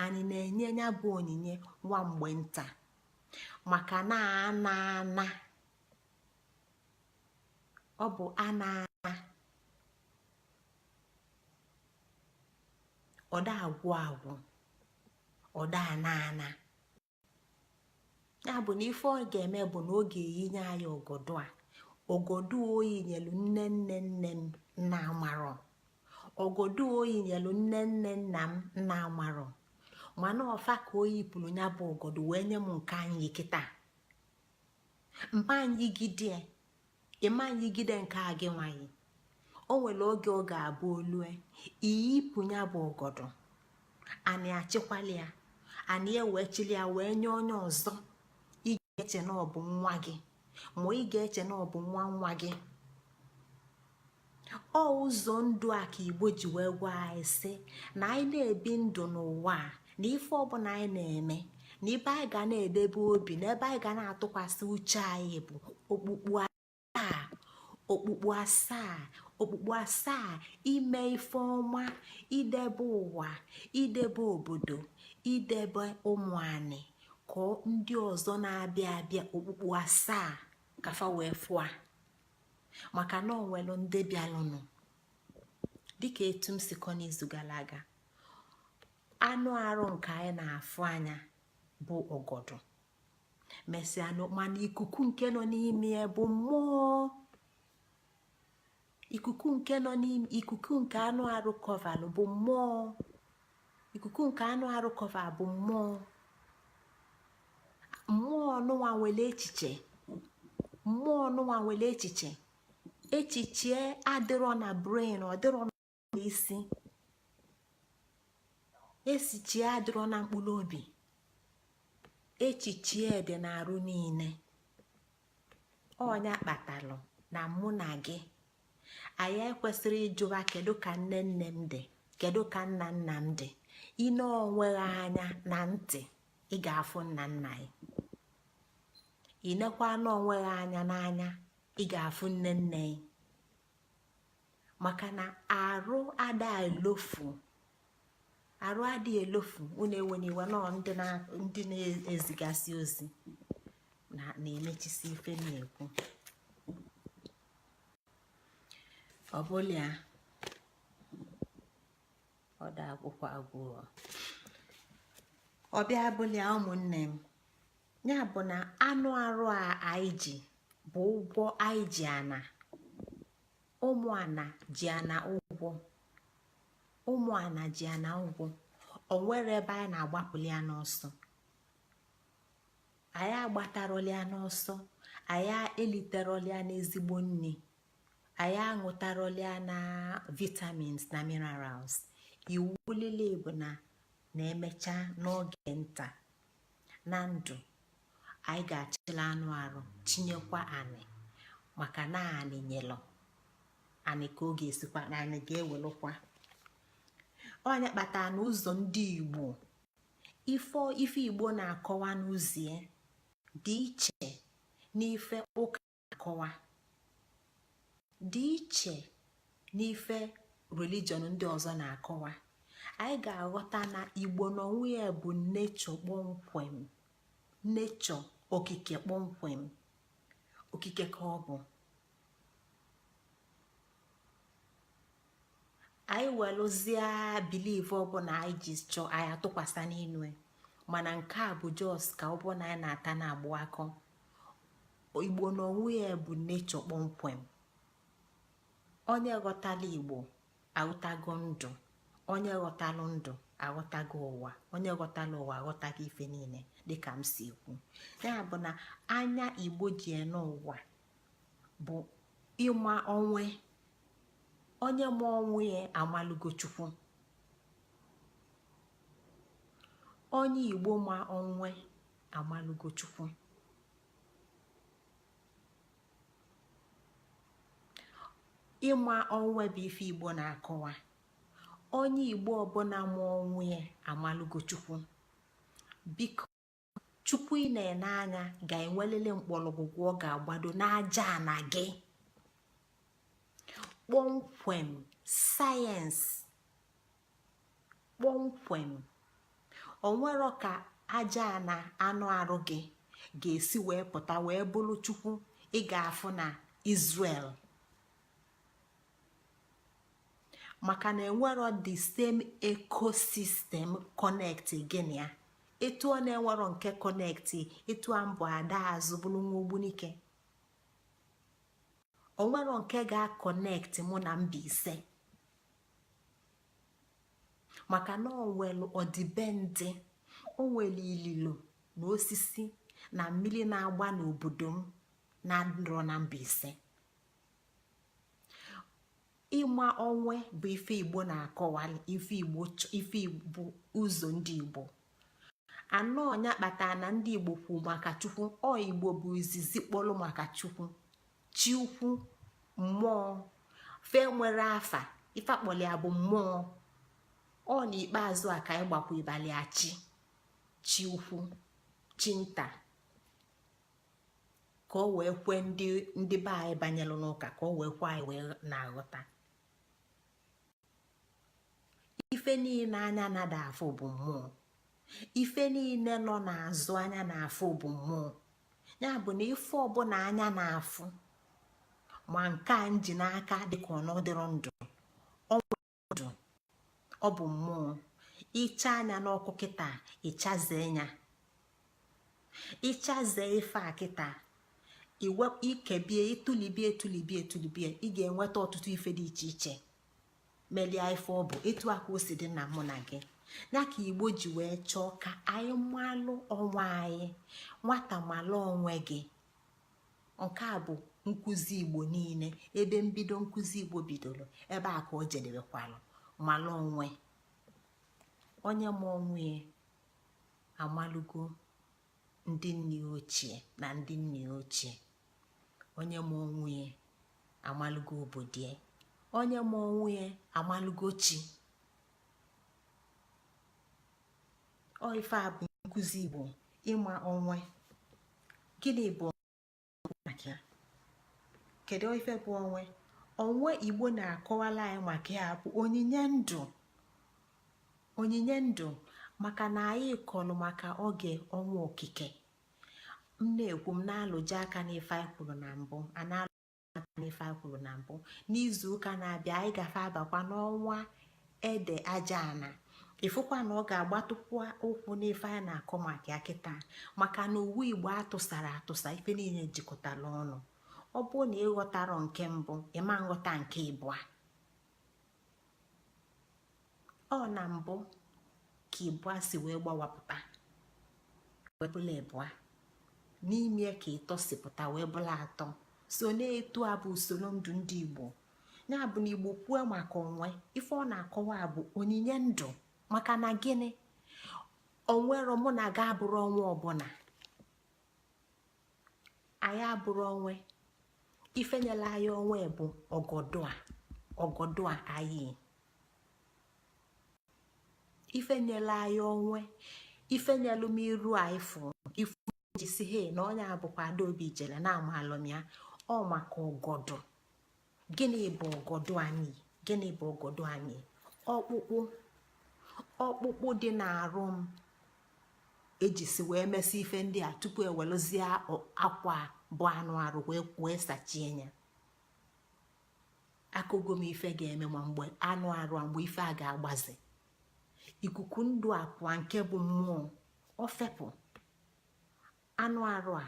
[SPEAKER 1] Anyị na-enye ya bụ onyinye nwa mgbe nta, maka na ana ana ọ bụ ana ana, ọda agwụ agwụ, ọda ana ana. Ya bụ na ife ọ ga-eme bụ na ọ ga-eyinye anyị ọgọdọ a, ọgọdọ oyi nyelu nne nne nne m nna amarọ, ọgọdọ oyi nyelu nne nne nna m nna amarọ, Mana ọfa ka o yipụrụ ya bụ ọgọdọ wee nye m nke anyị kịta. Mpa nyigide, ịma nyigide nke a gị nwanyị. O nwere oge ọ ga-abụ olue, iyipụ ya bụ ọgọdọ, anyị achịkwala ya, anyị ewee chili ya wee nye onye ọzọ. Ị ga-eche na ọ bụ nwa gị, ma ị ga-eche na ọ bụ nwa nwa gị. Ọ ụzọ ndụ a ka Igbo ji wee gwa anyị sị na anyị na-ebi ndụ n'ụwa a, na ife ọbụla anyị na-eme, na ebe anyị ga na-edebe obi, na ebe anyị ga na-atụkwasị uche anyị bụ okpukpu asaa, okpukpu asaa, okpukpu asaa: ime ife ọma, idebe ụwa, idebe obodo, idebe ụmụ anyị, ka ndị ọzọ na-abịa abịa, okpukpu asaa kafa wee fụa, maka na ọ nwere ndị bịalụnụ. Dịka etu m si kọ n'izu gara aga, anụ arụ nke anyị na-afụ anya bụ ọgọdọ mesịa, mana ikuku nke nọ n'ime ya bụ mmụọ. Ikuku nke nọ n'ime, ikuku nke anụ arụ cover bụ mmụọ. Ikuku nke anụ arụ cover bụ mmụọ. Mmụọ nụnwa nwere echiche. Mmụọ nụnwa nwere echiche. Echiche adịrọ na brain, ọ dịrọ n'isi. Echiche adịrọ na mkpụrụ obi. Echiche dị n'arụ niile. Ọnya kpatalụ na mụ na gị, anyị ekwesịrị ịjụwa kedu ka nne nne m dị, kedu ka nna nna m dị. Ine onweghị anya na ntị, ị ga-afụ nna nna ya. Inekwa na onweghị anya n'anya, ị ga-afụ nne nne ya, maka na arụ ada elofu, arụ adịghị elofu. Unu enwere iwe nọ, ndị na-ezigasị ozi na-emechisi ife m na-ekwu. Ọ bụla ya ọ da akwụkwọ agwụ ọbịa bụla. Ụmụnne m, ya bụ na anụ arụ a anyị ji bụ ụgwọ anyị ji ana. Ụmụ ana ji ana ụgwọ. Ụmụ ana ji ana ụgwọ. O nwere ebe anyị na-agbapụli ya n'ọsọ. Anyị agbatarọli ya n'ọsọ, anyị eliterọli ya n'ezigbo nri, anyị aṅụtarọli ya na vitamins na minerals. Iwu lile bụ na na-emecha n'oge nta na ndụ, anyị ga-achịla anụ arụ tinyekwa anị, maka na anị nyelụ anị ka ọ ga-esikwa na anị ga-ewelụkwa. Onye kpatara na ụzọ ndị Igbo, ife ife Igbo na-akọwa n'ụzie dị iche n'ife ụka na-akọwa, dị iche n'ife religion ndị ọzọ na-akọwa. Anyị ga-aghọta na Igbo n'onwe ya bụ nature kpọmkwem, nature, okike kpọmkwem, okike ka ọ bụ. Anyị welụzie belief ọbụla anyị ji chọọ, anyị atụkwasị n'inu, mana nke a bụ just ka ọ bụ na anyị na-ata na-agbụ akọ. Igbo n'onwe ya bụ nature kpọmkwem. Onye ghọtala Igbo aghọtago ndụ. Onye ghọtalụ ndụ aghọtago ụwa. Onye ghọtala ụwa aghọtago ife niile. Dịka m si ekwu, ya bụ na anya Igbo ji ene ụwa bụ ịma onwe. Onye ma onwe ya amalụgo Chukwu. Onye Igbo ma onwe amalụgo Chukwu. Ịma onwe bụ ife Igbo na-akọwa. Onye Igbo ọbụla ma onwe ya amalụgo Chukwu. Biko, Chukwu ị na-ene anya ga-enwelele mkpọrọgwụgwụ ọ ga-agbado n'aja ana gị kpọmkwem. Sayensị kpọmkwem, onwero ka aja na anụ arụ gị ga-esi wee pụta wee bụrụ Chukwu ị ga-afụ na Israel, maka na enwero the same ecosystem connect gị na ya. Etu ọ na-enwero nke connect, etu a mbụ ada azụ bụrụ nwa Ogbunike, onwero nke ga-aconnect mụ na Mbaise, maka na onwelu ọdịbendị. O nwere ililo na osisi na mmiri na-agba n'obodo m na-adịrọ na Mbaise. Ịma onwe bụ ife Igbo na-akọwa, ife Igbo, ife bụ ụzọ ndị Igbo anọ. Ọnya kpatara na ndị Igbo kwu maka Chukwu. Ọ Igbo bụ izizi kpọlụ maka Chukwu, chi ukwu, mmụọ fe nwere afa. Ife akpọli ya bụ mmụọ. Ọ n'ikpeazụ a ka anyị gbakwa ịbalị chi, chi ukwu, chi nta, ka o wee kwe ndị be anyị banyelụ n'ụka, ka o wee kwe anyị wee na-aghọta. Ife niile anya nada afụ bụ mmụọ. Ife niile nọ n'azụ anya na-afụ bụ mmụọ. Ya bụ na ife ọbụla anya na-afụ, ma nke a nji n'aka dịka ọnọdịrọ ndụ, ndụ ọ bụ mmụọ. Ịcha anya n'ọkụ kịta, ịchazie ya, ịchazie ife a kịta, ikebie, ịtụlibie, etulibie, etulibie, ị ga-enweta ọtụtụ ife dị iche iche melia ife ọ bụ. Etu a ka o si dị na mụ na gị. Ya ka Igbo ji wee chọọ ka anyị malụ onwe anyị. Nwata, malụ onwe gị. Nke a bụ nkụzi Igbo niile. Ebe mbido nkụzi Igbo bidoro, ebe a ka o jedebekwalụ. Malụ onwe onye. Ma onwe ya amalụgo ndị nne ochie na ndị nne ochie. Onye ma onwe ya amalụgo obodo ya. Onye ma onwe ya amalụgo chi. Ọ ife a bụ nkụzi Igbo, ịma onwe. Gịnị bụ maka ya? Kedu ife bụ onwe? Onwe Igbo na-akọwala anyị maka ya bụ onyinye ndụ, onyinye ndụ, maka na anyị kọlụ maka oge ọnwa okike. M na-ekwu, m na-alụje aka n'ife anyị kwuru na mbụ, a na-alụ aka n'ife anyị kwuru na mbụ. N'izu ụka na-abịa, anyị gafe abakwa n'ọnwa ede aja ana. Ịfụkwa na ọ ga-agbatụkwa ụkwụ n'ife anyị na-akọ maka ya kịta, maka na uwe Igbo atụsara atụsa, ife niile jikọtara ọnụ. Ọ bụrụ na ịghọtara nke mbụ, ịma nghọta nke ịbụa. Ọ na mbụ ka ịbụa si wee gbawapụta wee bụla ịbụa, n'ime ka ịtọ si pụta wee bụla atọ. So na-etu a bụ usoro ndụ ndị Igbo. Ya bụ na Igbo kwuo maka onwe, ife ọ na-akọwa bụ onyinye ndụ. Maka na gịnị? Onwero mụ na ga abụrụ onwe ọbụla. Anyị abụrụ onwe. Ife nyela anyị onwe bụ ọgọdọ a, ọgọdọ a anyị. Ife nyela anyị onwe, ife nyelu m iru a ịfụ ifu ji si he na onye abụkwa Adaobi jere na amalụm ya. Ọ maka ọgọdọ. Gịnị bụ ọgọdọ anyị? Gịnị bụ ọgọdọ anyị? Ọkpụkpụ, ọkpụkpụ dị n'arụ m ejisi wee mesị ife ndị a tupu ewelụzie akwa bụ anụ arụ wee sachie ya. Akụgo m ife ga-eme ma mgbe anụ arụ a, mgbe ife a ga-agbazi, ikuku ndụ a pụọ, nke bụ mmụọ, ọ fepụ anụ arụ a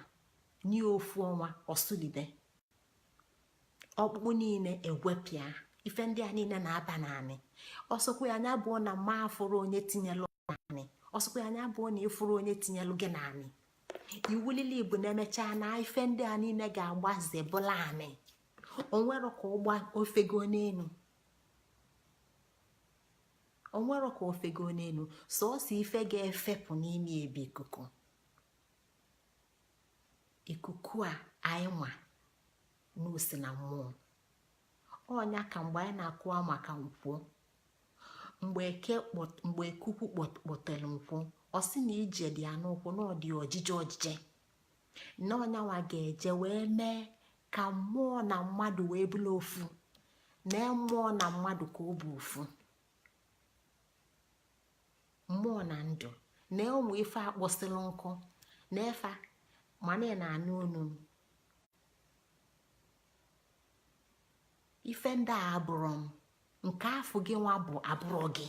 [SPEAKER 1] nye ofu ọnwa, ọsụlibe ọkpụkpụ niile egwepịa. Ife ndị a niile na-aba naanị. Ọsọkwa ya anya bụ na mma afụrụ onye tinyelụ naanị. Ọsọkwa ya anya bụ na ịfụrụ onye tinyelụ gị naanị. Iwulili bụ na emechaa na ife ndị a niile ga-agbaze bụla anị. Onwero ka ụgba ofego n'elu, onwero ka ofego n'elu. Sọọsọ ife ga-efepụ n'ime ebe ikuku, ikuku a anyị nwa n'osi na mmụọ. Ọnya ka mgbe anyị na-akụwa maka nkwụ, mgbe eke, mgbe ekuku kpọtere nkwụ, ọ sị na ije dị ya n'ụkwụ, na ọ dị ojije ojije, na ọnyanwa ga-eje wee mee ka mmụọ na mmadụ wee bụrụ ofu, na mmụọ na mmadụ ka ọ bụ ofu, mmụọ na ndụ na ụmụ ife akpọsịrị nkụ na efa mana ị na-anụ onu m. Ife ndị a abụrụ m nke afọ gị nwa bụ abụrụ gị.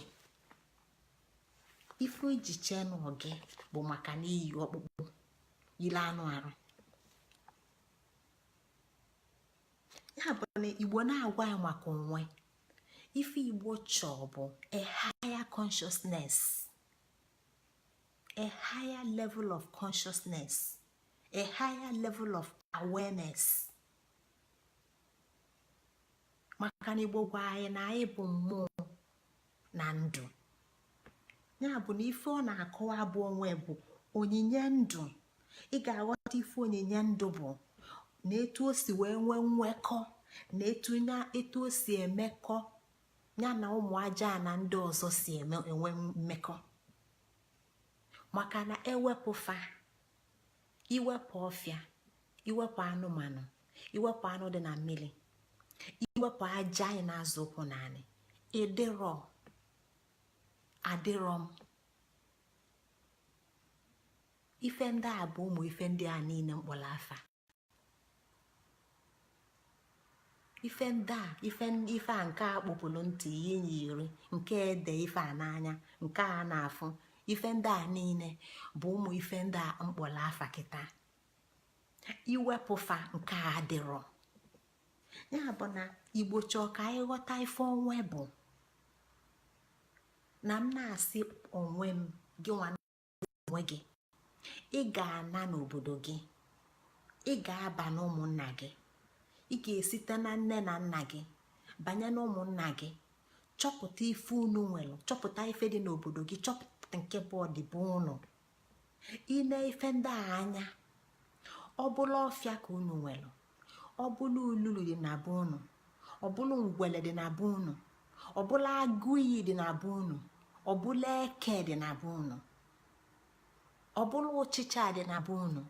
[SPEAKER 1] Ife iji chee nụ gị bụ maka na iyi ọkpụkpụ yiri anụ arụ. Ya bụ na Igbo na-agwa ya maka onwe. Ife Igbo chọọ bụ a higher consciousness. A higher level of consciousness, a higher level of awareness, maka na Igbo gwa anyị na anyị bụ mmụọ na ndụ. Ya bụ na ife ọ na-akọwa bụ onwe bụ onyinye ndụ. Ị ga-aghọta ife onyinye ndụ bụ, na etu o si wee nwee nwekọ, na etu o si emekọ ya na ụmụ aja na ndị ọzọ si enwe mmekọ. Maka na ewepụ fa, iwepụ ọfịa, iwepụ anụmanụ, iwepụ anụ dị na mmiri, iwepụ aja anyị na-azụ ụkwụ naanị, ịdịrọ adịrọ m. Ife ndị a bụ ụmụ ife ndị a niile mkpọrọ afa. Ife ndị a, ife a nke a kpọpụrụ ntị ihe yiri nke ede ife a n'anya nke a na-afụ, ife ndị a niile bụ ụmụ ife ndị a mkpọrọ afa kịta. Iwepụ fa, nke a adịrọ. Ya bụ na Igbo chọọ ka anyị ghọta ife onwe bụ. Na m na-asị onwe m, gị nwa onwe gị, ị ga-ana n'obodo gị, ị ga-aba n'ụmụnna gị, ị ga-esite na nne na nna gị banye n'ụmụnna gị, chọpụta ife unu nwere, chọpụta ife dị n'obodo gị, chọpụta nke bụ ọdịbụ unu. Ine ife ndị a anya, ọ bụla ọfịa ka unu nwere, ọ bụla ululu dị na be unu, ọ bụla ngwele dị na be unu, ọ bụla agụ iyi dị na be unu, ọ bụla eke dị na be unu, ọ bụla ụchịcha dị na be unu,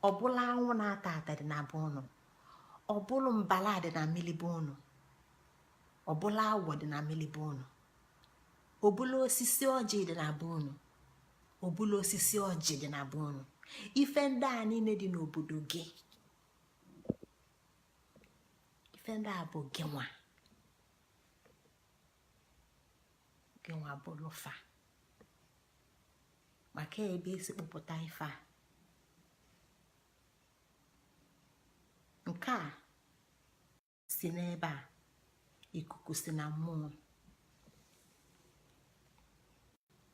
[SPEAKER 1] ọ bụla anwụ na-ata ata dị na be unu, ọ bụla mbala dị na mmiri be unu, ọ bụla awọ dị na mmiri be unu, ọbụla osisi ọjị dị na be unu, ọbụla osisi ọjị dị na be unu. Ife ndị a niile dị n'obodo gị, ife ndị a bụ gịnwa, gịnwa bụlụ fa, maka ebe esi kpụpụta ife a. Nke a si n'ebe a, ikuku si na mmụọ.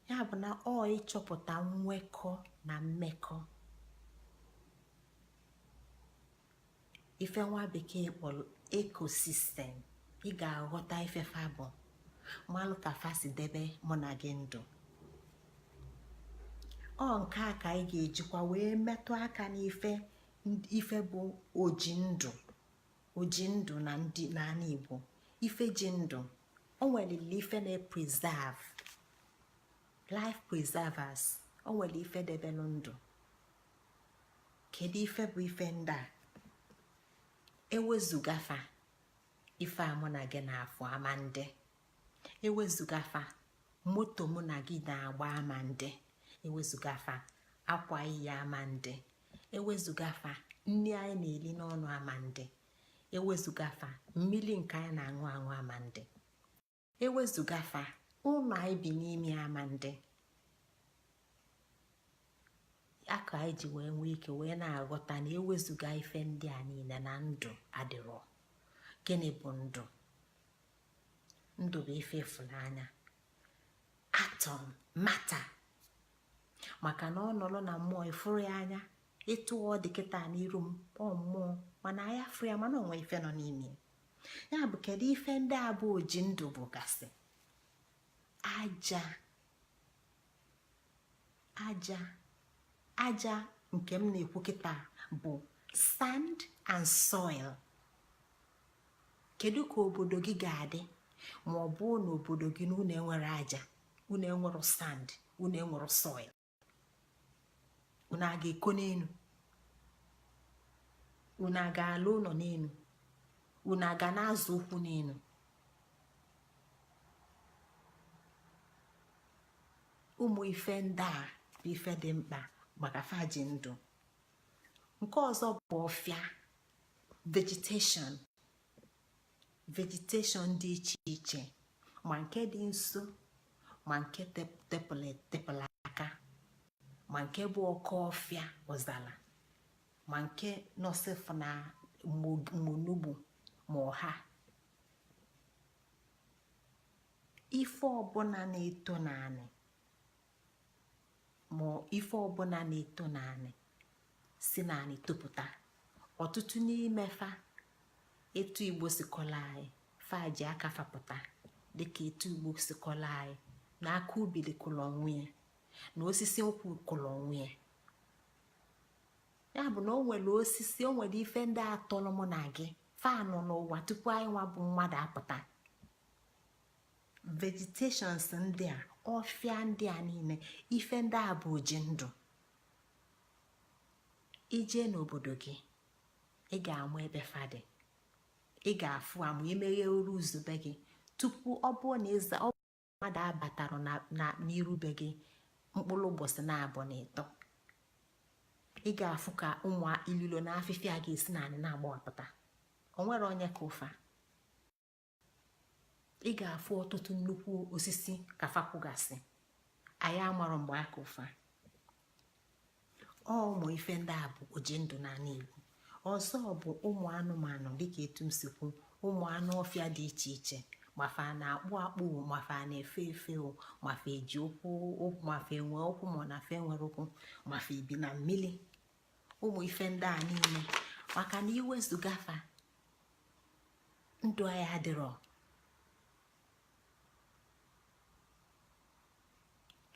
[SPEAKER 1] Ya bụ na ọ ịchọpụta nwekọ na mmekọ, ife nwa bekee kpọrọ ecosystem. Ị ga-aghọta ife fa bụ, malụ ka fa si debe mụ na gị ndụ. Ọ nke a ka anyị ga-ejikwa wee metụ aka n'ife ife bụ oji ndụ, oji ndụ na ndị n'ala Igbo. Ife ji ndụ, o nwere ife na-preserve life, preservers. O nwere ife debelụ ndụ. Kedu ife bụ ife ndị a? Ewezuga fa, ife a mụ na gị na-afụ ama ndị. Ewezuga fa, moto mụ na gị na-agba ama ndị. Ewezuga fa, akwa iyi ama ndị. Ewezuga fa, nri anyị na-eli n'ọnụ ama ndị. Ewezuga fa, mmiri nke anyị na-aṅụ aṅụ ama ndị. Ewezuga fa, ụlọ anyị bi n'ime ama ndị. Aka anyị ji wee nwee ike wee na-aghọta na ewezuga ife ndị a niile na ndụ adịrọ. Gịnị bụ ndụ? Ndụ bụ ife ịfụnanya, atom, matter. Maka na ọ nọrọ na mmụọ, ịfụrụ ya anya. Etu ọ dị kịta n'iru m, ọ mmụọ, mana anyị afụrụ ya, mana onwe ife nọ n'ime ya. Bụ kedu ife ndị a bụ oji ndụ bụ gasị? Aja, aja, aja nke m na-ekwu kịta bụ sand and soil. Kedu ka obodo gị ga-adị ma ọ bụ na obodo gị na unu enwere aja, unu enwere sand, unu enwere soil? Unu a ga-eko n'elu? Unu a ga-alụ ụlọ n'elu? Unu a ga na-azụ ụkwụ n'elu? Ụmụ ife ndị a bụ ife dị mkpa maka fa ji ndụ. Nke ọzọ bụ ọfịa, vegetation. Vegetation dị iche iche, ma nke dị nso, ma nke tepụlụ aka, ma nke bụ oke ọfịa ọzala, ma nke nọsịfụ na monugbu ma ọha. Ife ọbụla na-eto naanị Ma ife ọbụla na-eto naanị si naanị topụta, ọtụtụ n'ime fa, etu Igbo si kọla anyị, fa ji aka fapụta, dịka etu Igbo si kọla anyị na aka ubili kụrụ onwe ya, na osisi nkwụ kụrụ onwe ya. Ya bụ na o nwere osisi, o nwere ife ndị atọrọ mụ na gị, fa nọ n'ụwa tupu anyị nwa bụ mmadụ apụta. Vegetations ndị a, ọfịa ndị a niile, ife ndị a bụ oji ndụ. Ije n'obodo gị, ị ga-amụ ebe fa dị, ị ga-afụ amụ imeghe oru ụzọ be gị tupu ọ bụrụ na ịza ọ mmadụ abatara na n'irube gị mkpụrụ ụbọchị na-abụ na ịtọ, ị ga-afụ ka ụmụ ililo na afịfịa ga-esi naanị na-agbawapụta. O nwere onye ka ụfa. Ị ga-afụ ọtụtụ nnukwu osisi ka fakwụgasị, anyị amarọ mgbe aka ụfa. Ọ ụmụ ife ndị a bụ oji ndụ n'ala Igbo. Ọzọ bụ ụmụ anụmanụ, dịka etu m si kwu, ụmụ anụ ọfịa dị iche iche, mafa na-akpụ akpụ, mafa na-efe efe, mafa eji ụkwụ, mafa enwe ụkwụ ma ọ na-afe nwere ụkwụ, mafa ebi na mmiri, ụmụ ife ndị a niile, maka na iwezuga fa, ndụ anyị adịrọ.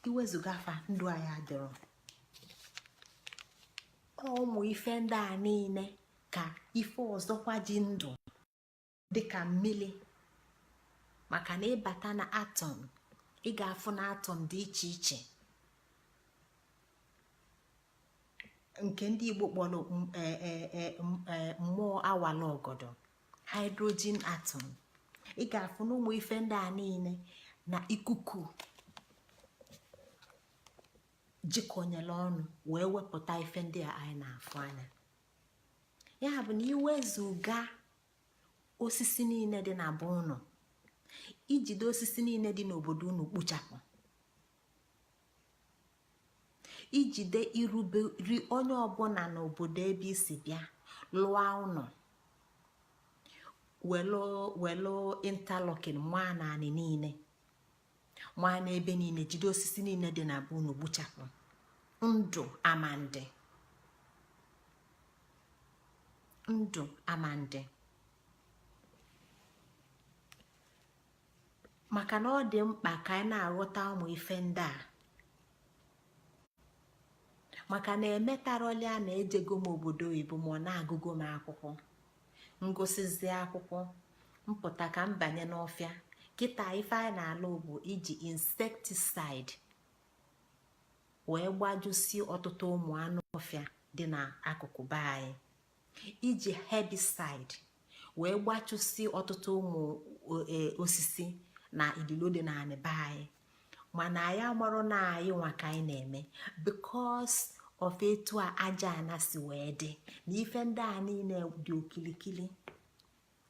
[SPEAKER 1] Iwezuga fa, ndụ anyị adịrọ. Ụmụ ife ndị a niile ka ife ọzọkwa ji ndụ, dịka mmiri, maka na ịbata na atom, ị ga-afụ na atom dị iche iche, nke ndị Igbo kpọrọ mmụọ awala ọgọdọ, hydrogen atom. Ị ga-afụ na ụmụ ife ndị a niile na ikuku jikọnyere ọnụ wee wepụta ife ndị a anyị na-afụ anya. Ya bụ na iwezuga osisi niile dị na be unu, ijide osisi niile dị n'obodo unu kpuchapụ, ijide iruberi onye ọbụla n'obodo ebe isi bịa lụọ ụlọ, welu interlocking maa naanị niile, maa n'ebe niile, jide osisi niile dị na be unu gbuchapụ, ndụ amandị, ndụ amandị. Maka na ọ dị mkpa ka anyị na-aghọta ụmụ ife ndị a, maka na emetarọlia na ejego m obodo oyibo, ma ọ na-agụgo m akwụkwọ, ngụsịzie akwụkwọ mpụta ka m banye n'ọfịa. Kịta ife anyị na-alụ bụ iji insecticide wee gbajụsi ọtụtụ ụmụ anụ ọfịa dị n'akụkụ be anyị, iji herbicide wee gbachụsi ọtụtụ ụmụ osisi na ililo dị n'anị be anyị. Mana anyị amarọ na anyị nwa ka anyị na-eme, because of etu a aja ana si wee dị na ife ndị a niile dị okilikili,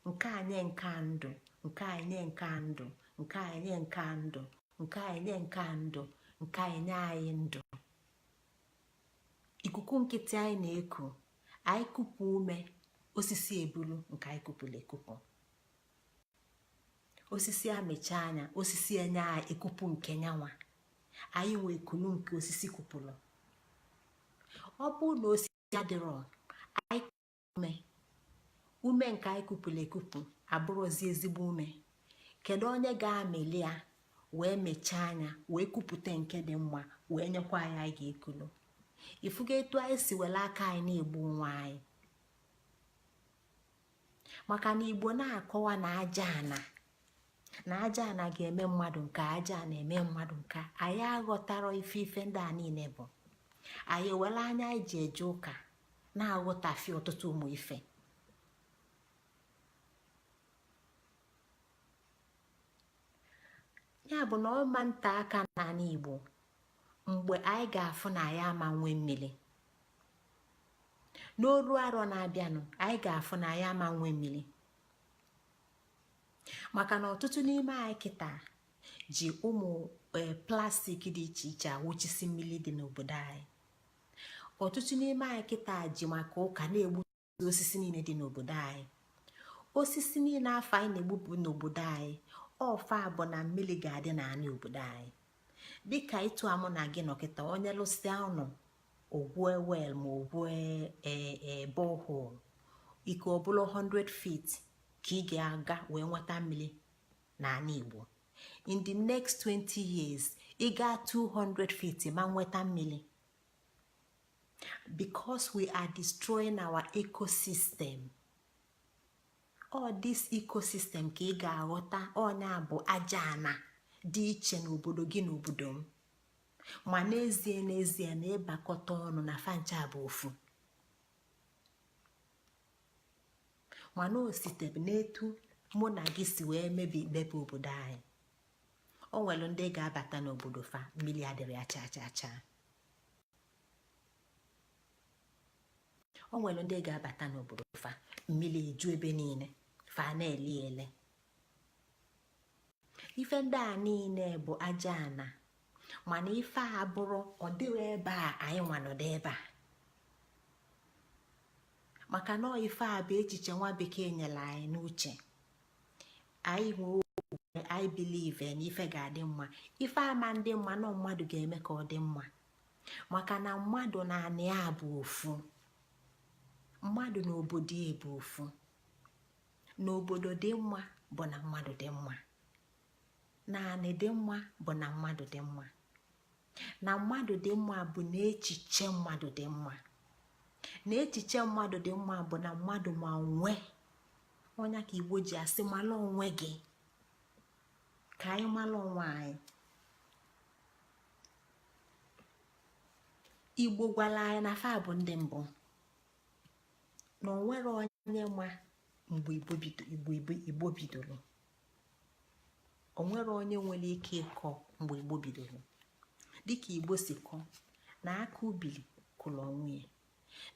[SPEAKER 1] nke a nye nke a ndụ, nke a nye nke a ndụ, nke a nye nke a ndụ, nke a nye nke a ndụ, nke a nye anyị ndụ. Ikuku nkịtị anyị na-eku, anyị kupu ume, osisi ebulu nke anyị kupụrụ ekupụ, osisi amịcha anya, osisi enye anyị ekupu nke nyanwa, anyị nwee kulu nke osisi kupụrụ. Ọ bụrụ na osisi adịrọ, anyị ume ume nke anyị kupụrụ ekupụ abụrụzi ezigbo ume. Kedu onye ga-amịli ya wee mechaa anya wee kupụta nke dị mma wee nyekwa anyị anyị ga-ekulu? Ifugo etu anyị si were aka anyị na-egbu onwe anyị? Maka na Igbo na-akọwa na aja ana, na aja ana ga-eme mmadụ nke aja ana eme mmadụ nke anyị aghọtara ife ife ndị a niile bụ. Anyị ewere anya anyị ji eje ụka na-aghọtafi ọtụtụ ụmụ ife. Ya bụ na ọma nta aka n'ala Igbo mgbe anyị ga-afụ na anyị ama nwee mmiri n'oru arọ na-abịanụ, anyị ga-afụ na anyị ama nwee mmiri, maka na ọtụtụ n'ime anyị kịta ji ụmụ plastik dị iche iche awụchisi mmiri dị n'obodo anyị. Ọtụtụ n'ime anyị kịta ji maka ụka na-egbu osisi niile dị n'obodo anyị. Osisi niile afọ anyị na-egbupụ n'obodo anyị ọfa bụ na mmiri ga-adị n'anị obodo anyị. Dịka ịtụ amụ na gị nọkịta, onye lụsịa ụnụ ogwue well ma ogwue borehole, ike ọbụla 100 feet ka ị ga-aga wee nweta mmiri n'ala Igbo. In the next 20 years, ị gaa 200 feet ma nweta mmiri, because we are destroying our ecosystem. All this ecosystem ka ị ga-aghọta ọnya bụ aja ana dị iche n'obodo gị na obodo m. Ma n'ezie n'ezie, na ịbakọta ọnụ na fancha bụ ofu. Mana o sitere n'etu mụ na gị si wee mebi mebe obodo anyị. O nwere ndị ga-abata n'obodo fa, mmiri adịrị ya chaa chaa chaa. O nwere ndị ga-abata n'obodo fa, mmiri eju ebe niile, fa na-eli ele. Ife ndị a niile bụ aja ana. Mana ife a bụrụ ọ dịrị ebe a, anyị nwanọdụ ebe a, maka na ife a bụ echiche nwa bekee nyere anyị n'uche anyị. Nwee okwukwe, anyị believe na ife ga-adị mma. Ife ama ndị mma na mmadụ ga-eme ka ọ dị mma, maka na mmadụ na anị ya bụ ofu, mmadụ na obodo ya bụ ofu. Na obodo dị mma bụ na mmadụ dị mma, na anị dị mma bụ na mmadụ dị mma, na mmadụ dị mma bụ na echiche mmadụ dị mma, na echiche mmadụ dị mma bụ na mmadụ ma onwe ọnya. Ka Igbo ji asị, mala onwe gị. Ka anyị mala onwe anyị. Igbo gwara anyị na fa bụ ndị mbụ, na onwere onye ma mgbe Igbo bidoro. Onwere onye nwere ike ịkọ mgbe Igbo bidoro. Dịka Igbo si kọ na aka ubili kụrụ onwe ya,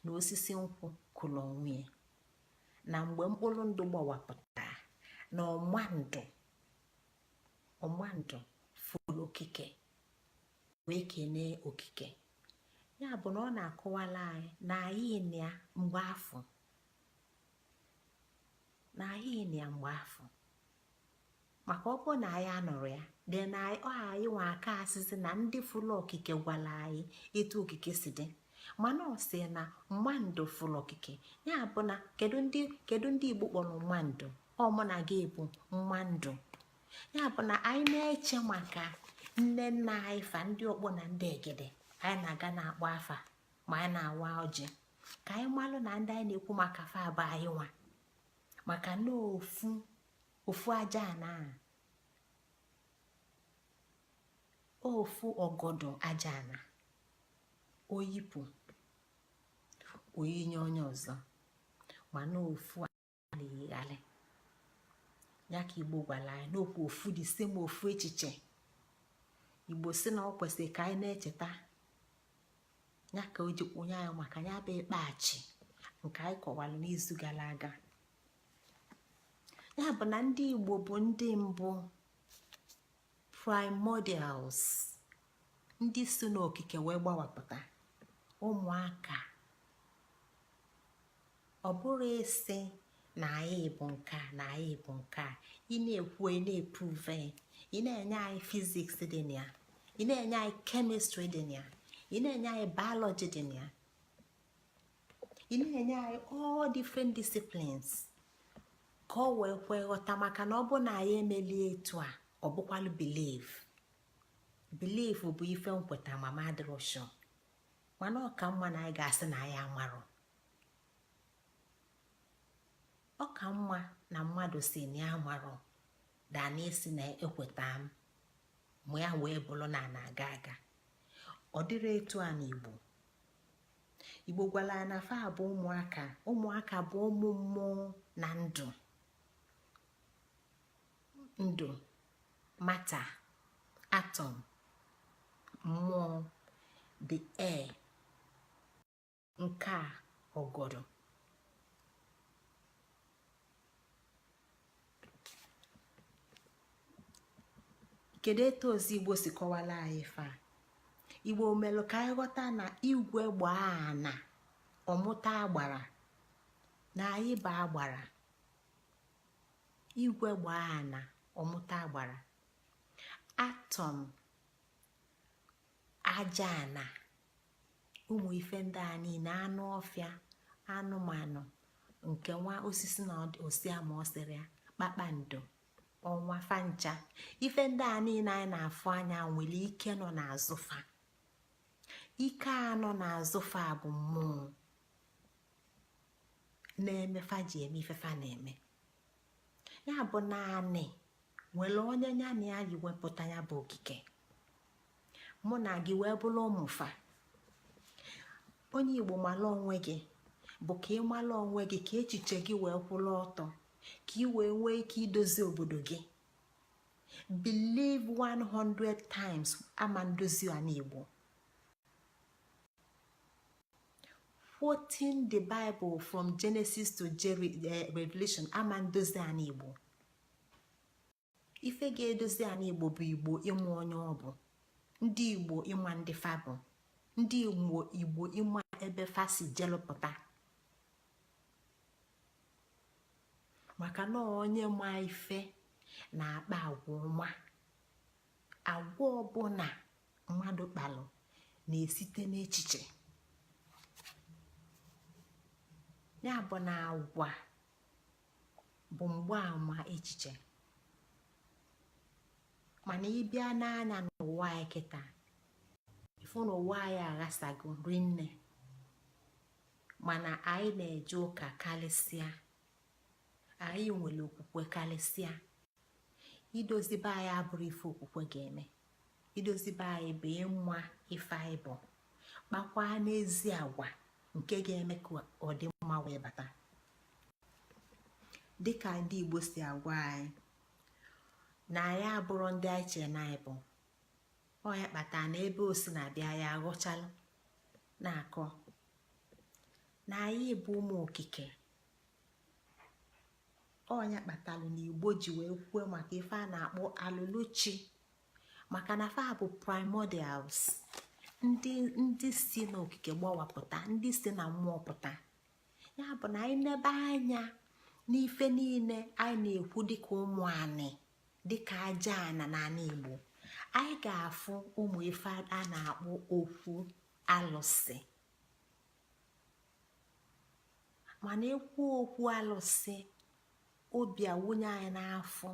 [SPEAKER 1] na osisi nkwụ kụrụ onwe ya, na mgbe mkpụrụ ndụ gbawapụtara, na ọmandụ fụrụ okike wee kenee okike. Ya bụ na ọ na-akọwala anyị na anyị na ya mgbe afọ, na anyị na ya mgbe afọ. Maka ọ bụrụ na anyị anọrọ ya dị na ọ anyị nwe aka asịsị na ndị fụlụ okike gwara anyị etu okike si dị. Mana ọ sị na mmandụ fụlụ okike. Ya bụ na kedu ndị Igbo kpọrọ mmandụ? Ọ mụ na gị bụ mmandụ. Ya bụ na anyị na-eche maka nne nna anyị fa, ndị ọkpọ na ndị egede, anyị na-aga na-akpọ afa ma anyị na-awa ọjị, ka anyị malụ na ndị anyị na-ekwu maka fa bụ anyị nwa, maka na ofu ofu aja ana, ofu ọgọdọ aja ana, oyipụ oyinye onye ọzọ, mana ofu a na-eyigharị ya. Ka Igbo gwara anyị n'okwu ofu dị same, ofu echiche. Igbo si na ọ kwesịrị ka anyị na-echeta ya, ka o ji kwụnye anyị maka ya bụ ịkpachi nke anyị kọwara n'izu gara aga. Ya bụ na ndị Igbo bụ ndị mbụ, primordials, ndị si n'okike wee gbawapụta ụmụaka. Ọ bụrụ ịsị na anyị bụ nke a, na anyị bụ nke a, ị na-ekwu, ị na-eprove, ị na-enye anyị physics dị na ya, ị na-enye anyị chemistry dị na ya, ị na-enye anyị biology dị na ya, ị na-enye anyị all different disciplines ka ọ wee kwee ghọta. Maka na ọ bụ na anyị emelie etu a, ọ bụkwalụ belief. Belief bụ ife nkweta ma m adịrọ sure. Mana ọ ka mma na anyị ga-asị na anyị amarọ. Ọ ka mma na mmadụ si na ya amarọ daa na isi na ekweta m ma ya wee bụrụ na na-aga aga. Ọ dịrị etu a n'Igbo. Igbo gwara na fa bụ ụmụaka. Ụmụaka bụ ụmụ mmụọ na ndụ. Ndụ, matter, atom, mmụọ, the air, nke a ọgọdọ. Kedu etu ozi Igbo si kọwara anyị ife a? Igbo melụ ka anyị ghọta na igwe gbaa ana ọmụta agbara, na anyị bụ agbara. Igwe gbaa ana ọmụta agbara. Atom Aja ana, ụmụ ife ndị a niile, anụ ọfịa, anụmanụ, nke nwa osisi na osi ama ọsịrị ya, kpakpando, ọnwa, fancha, ife ndị a niile anyị na-afụ anya nwere ike nọ n'azụ fa. Ike a nọ n'azụ fa bụ mmụọ na-eme fa ji eme ife fa na-eme. Ya bụ, naanị nwere onye ya na ya yi wepụta ya bụ okike. Mụ na gị wee bụrụ ụmụfa. Onye Igbo, mara onwe gị bụ ka ị mara onwe gị, ka echiche gị wee kwụrụ ọtọ, ka ị wee nwee ike idozi obodo gị. Believe 100 times ama ndozi ala Igbo. Quoting the Bible from Genesis to Revelation ama ndozi ala Igbo. Ife ga-edozi ala Igbo bụ Igbo ịma onye ọ bụ, ndị Igbo ịma ndị fa bụ, ndị Igbo ịma ebe fa si jelụpụta, maka na onye ma ife na-akpa agwa ọma. Agwa ọbụla mmadụ kpalụ na-esite n'echiche. Ya bụ na agwa bụ mgbaama echiche. Mana ịbịa n'anya n'ụwa anyị kịta, ịfụ na ụwa anyị aghasago rinne. Mana anyị na-eje ụka karịsịa, anyị nwere okwukwe karịsịa. Idozi be anyị abụrụ ife okwukwe ga-eme. Idozi be anyị bụ ịma ife anyị bụ, kpakwa n'ezi agwa nke ga-eme ka ọdịmma wee bata. Dịka ndị Igbo si agwa anyị na anyị abụrụ ndị anyị chere na anyị bụ, ọ ya kpatara na ebe o si na-abịa ya aghọchalụ na-akọ na anyị bụ ụmụ okike. Ọ ya kpatalụ na Igbo ji wee kwuo maka ife a na-akpọ alụlụchi, maka na fa bụ primordials, ndị si n'okike gbawapụta, ndị si na mmụọ pụta. Ya bụ na anyị nebe anya n'ife niile anyị na-ekwu dịka ụmụ anị, dịka aja ana n'ala Igbo, anyị ga-afụ ụmụ ife a na-akpọ okwu alụsị. Mana ekwu okwu alụsị, obi awụnye anyị n'afọ,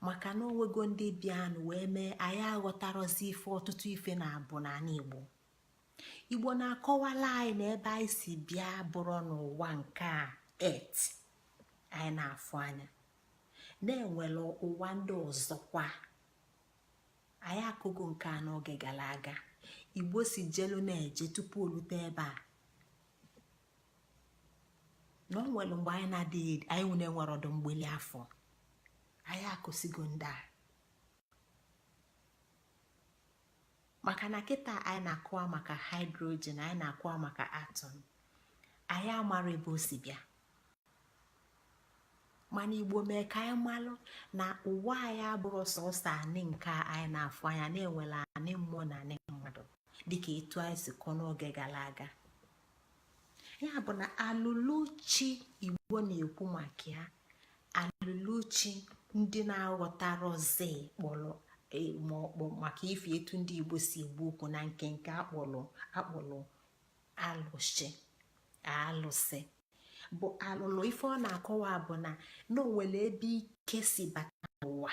[SPEAKER 1] maka na onwego ndị bịanụ wee mee anyị aghọtarozi ife ọtụtụ ife na-abụ n'ala Igbo. Igbo na-akọwala anyị na ebe anyị si bịa bụrụ n'ụwa nke a et anyị na-afụ anya, na-enwere ụwa ndị ọzọkwa. Anyị akụgo nke a n'oge gara aga. Igbo si jelu na-eje tupu olute ebe a, na o nwere mgbe anyị na-adịghị, anyị nwere nwere ọdụ mgbeli afọ. Anyị akụsigo ndị a, maka na kịta anyị na-akụwa maka hydrogen, anyị na-akụwa maka atom, anyị amara ebe o si bịa. Mana Igbo mee ka anyị malụ na ụwa anyị abụrụ sọsọ anị nke anyị na-afụ anya, na-enwere anị mmụọ na anị mmadụ, dịka etu anyị si kọọ n'oge gara aga. Ya bụ na alụlụchi Igbo na-ekwu maka ya, alụlụchi ndị na-aghọtarozi kpọrọ ma ọkpọ maka ife etu ndị Igbo si egbu okwu na nkenke akpọrọ alụsị. Alụsị bụ alụlụ. Ife ọ na-akọwa bụ na o nwere ebe ike si bata n'ụwa.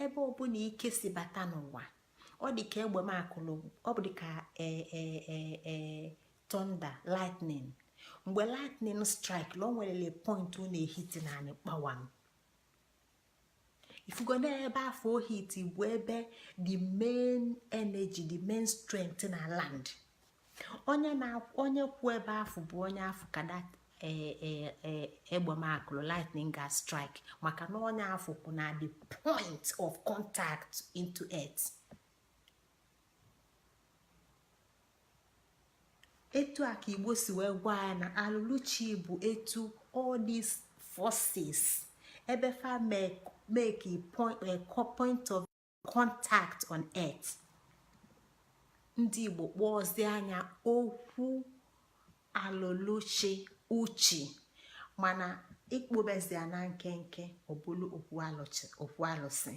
[SPEAKER 1] Ebe ọbụla ike si bata n'ụwa, ọ dị ka egbe makụlụ, ọ bụ dị ka thunder, lightning. Mgbe lightning strike, o nwere point ọ na-ehiti naanị kpawam. Ifugo n'ebe afọ ohiti bụ ebe the main energy, the main strength na land. Onye na onye kwụ ebe afọ bụ onye afọ ka that egbe makụlụ, lightning ga strike, maka na onye afọ kwụ na the point of contact into earth. Etu a ka Igbo si wee gwa ya na alụlụchi bụ etu all these forces ebe fa make a point, a point of contact on earth. Ndị Igbo kpọọzie anya okwu alụlụchi uchi, mana ikpobezia na nkenke, ọbụlụ okwu alụsị.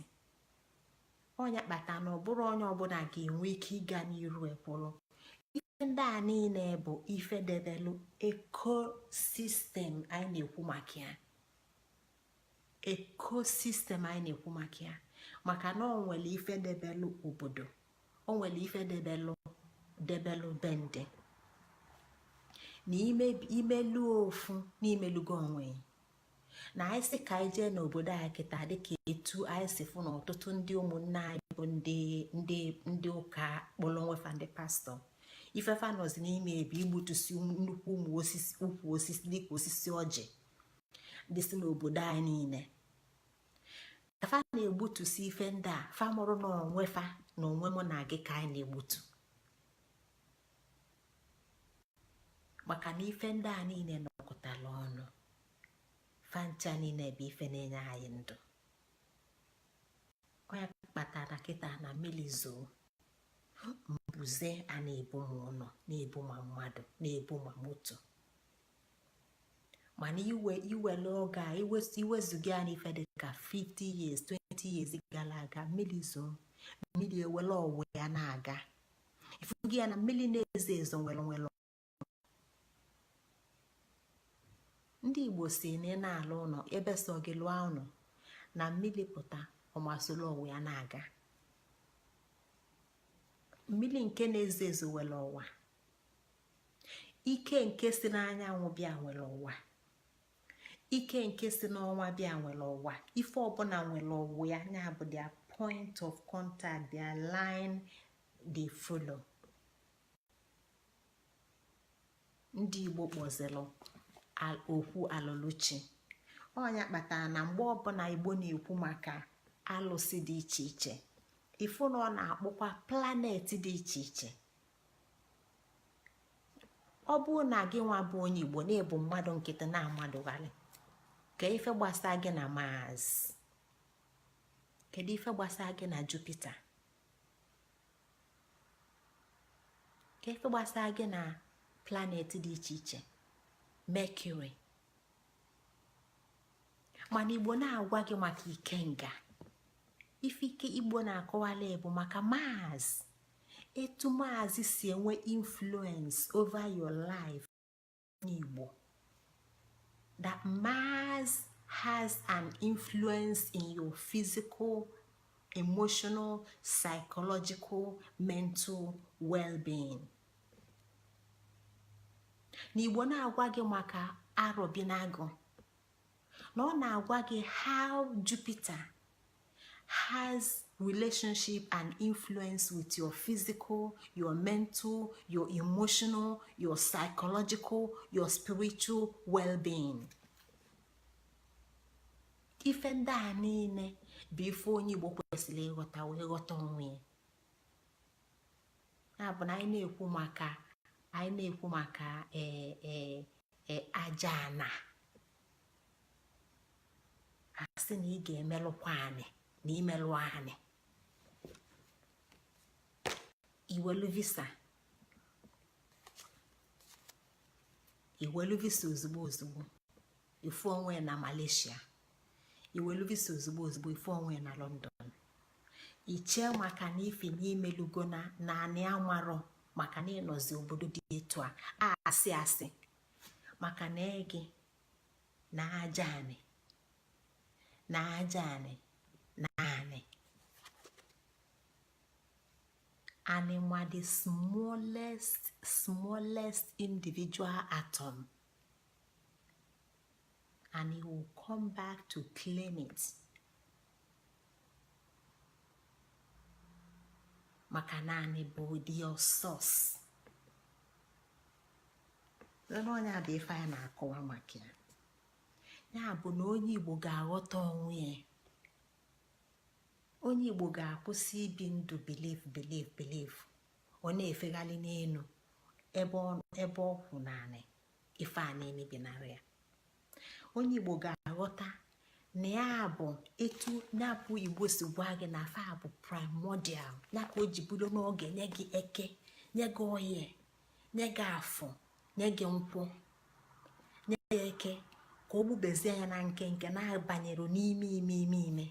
[SPEAKER 1] Ọnya kpata na ọ bụrụ onye ọbụla ga-enwe ike ịga n'iru ekwụrụ. Ife ndị a niile bụ ife debelu ecosystem anyị na-ekwu maka ya, ecosystem anyị na-ekwu maka ya, maka na ọ nwere ife debelu obodo, o nwere ife debelu bende na imelu ofu n'imelugo onwe. Na anyị sị ka anyị jee n'obodo anyị kịta, dịka etu anyị si fụ na ọtụtụ ndị ụmụnne anyị bụ ndị ụka kpọrọ onwefa ndị pastọ, ifefa nọzi n'ime ebe igbutusi nnukwu ụmụ osisi, ukwu osisi dịka osisi ọjị dịsị n'obodo anyị niile. Ka fa na-egbutusi ife ndị a, fa mụrụ na onwe fa na onwe mụ na gị ka anyị na-egbutu, maka na ife ndị a niile nọkọtara ọnụ, fa ncha niile bụ ife na-enye anyị ndụ. Onye kpatara kịta na mmiri zoo, mbuze a na-ebu ma ụlọ, na-ebu ma mmadụ, na-ebu ma moto. Mana iwe iwere oge a, iwezuga ya n'ife dị ka 50 years, 20 years gara aga, mmiri zoo, mmiri ewere ọwụ ya na-aga. Ifugi ya na mmiri na-ezo ezo nwere. Ndị Igbo si na ị na-alụ ụlọ, ebe sọ gị lụọ ụlọ, na mmiri pụta, ọmasolo ọwụ ya na-aga. Mmiri nke na-ezo ezo nwere ọwa. Ike nke si n'anyanwụ bịa nwere ụwa. Ike nke si n'ọnwa bịa nwere ụwa. Ife ọbụla nwere ụwa ya, ya bụ their point of contact, their line they follow. Ndị Igbo kpọzilụ okwu alụlụchi. Ọnya kpatara na mgbe ọbụla Igbo na-ekwu maka alụsị dị iche iche, ifu na ọ na-akpọkwa planet dị iche iche. Ọ bụrụ na gị nwa bụ onye Igbo na-ebu mmadụ nkịtị na-amadụgharị ka ife gbasa gị na Mars, kedu ife gbasa gị na Jupiter, ka ife gbasa gị na planet dị iche iche, Mercury? Mana Igbo na-agwa gị maka ikenga. Ife ike Igbo na-akọwala bụ maka Mars, etu Mars si enwe influence over your life. Igbo, that Mars has an influence in your physical, emotional, psychological, mental well-being. Na Igbo na-agwa gị maka arọbinagụ, na ọ na-agwa gị how Jupiter has relationship and influence with your physical, your mental, your emotional, your psychological, your spiritual well-being. Ife ndị a niile bụ ife onye Igbo kwesịrị ịghọta wee ghọta onwe ya. Ya bụ na anyị na-ekwu maka ee aja ana, asị na ị ga-emelụkwa anị na imelụ anị, iwelu visa ozugbo ozugbo, ifu onwe na Malaysia. Iwelu visa ozugbo ozugbo, ifu onwe na London. Ichee maka na ifi n'imelugo na naanị amarọ, maka na ịnọzi obodo dị etu a, asị asị maka na ege na aja anị na aja anị na anị anị ma the smallest individual atom, and he will come back to claim it, maka na anị bụ your source. Onye bụ ife anyị na-akọwa maka ya, ya bụ na onye Igbo ga-aghọta onwe ya. Onye Igbo ga-akwụsị ibi ndụ belief, belief, belief. Ọ na-efegharị n'elu ebe ọ kwụ naanị ife a na-emebinarị ya. Onye Igbo ga-aghọta na ya bụ etu ya bụ Igbo si gwa gị na fa bụ primordial, ya ka o ji bido n'oge nye gị Eke, nye gị Oye, nye gị Afọ, nye gị Nkwọ, nye ya Eke, ka o gbubezie ya na nke nke na-abanyere n'ime ime ime ime.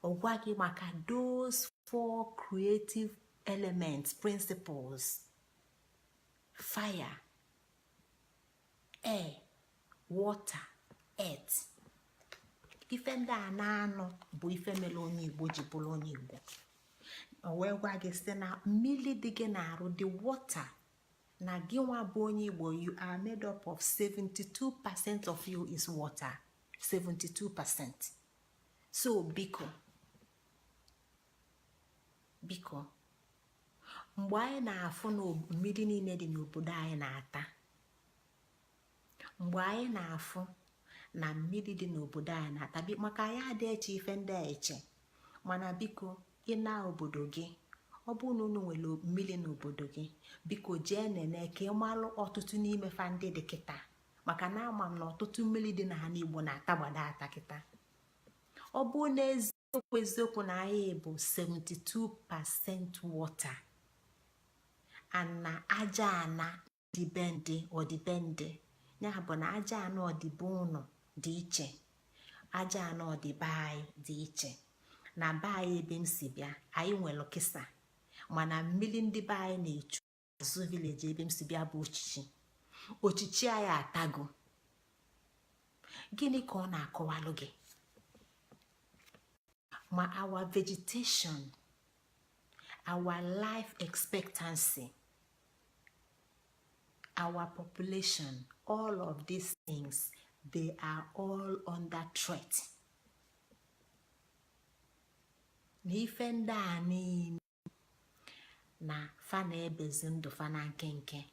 [SPEAKER 1] Ọ gwa gị maka those Four creative elements, principles: fire, air, water, earth. Ife ndị a na-anọ bụ ife mere onye Igbo ji bụrụ onye Igbo. O wee gwa gị site na mmiri dị gị na-arụ, the water, na gị nwa bụ onye Igbo, you are made up of 72% of you is water, 72%. So biko, biko, mgbe anyị na-afụ na mmiri niile dị n'obodo anyị na-ata, mgbe anyị na-afụ na mmiri dị n'obodo anyị na-ata, maka anyị adị eche ife ndị a eche. Mana biko, ị na obodo gị, ọ bụrụ na unu nwere mmiri n'obodo gị, biko jee nene ka ị malụ ọtụtụ n'ime fa ndị dị kịta, maka na ama m na ọtụtụ mmiri dị n'ala Igbo na-atagbado ata kịta. Ọ bụ n'eziokwu, eziokwu na anyị bụ 72% water and na aja ana dịbendị ọdịbendị, ya bụ na aja ana ọdịbe ụnọ dị iche, aja ana ọdịbe anyị dị iche. Na be anyị ebe m si bịa, anyị nwere kịsa, mana mmiri ndị be anyị na-echu azụ village ebe m si bịa bụ ochichi. Ochichi anyị atago. Gịnị ka ọ na-akọwalụ gị? Ma our vegetation, our life expectancy, our population, all of these things, they are all under threat. Na ife ndị a niile na fa na-ebezi ndụ fa na nkenke.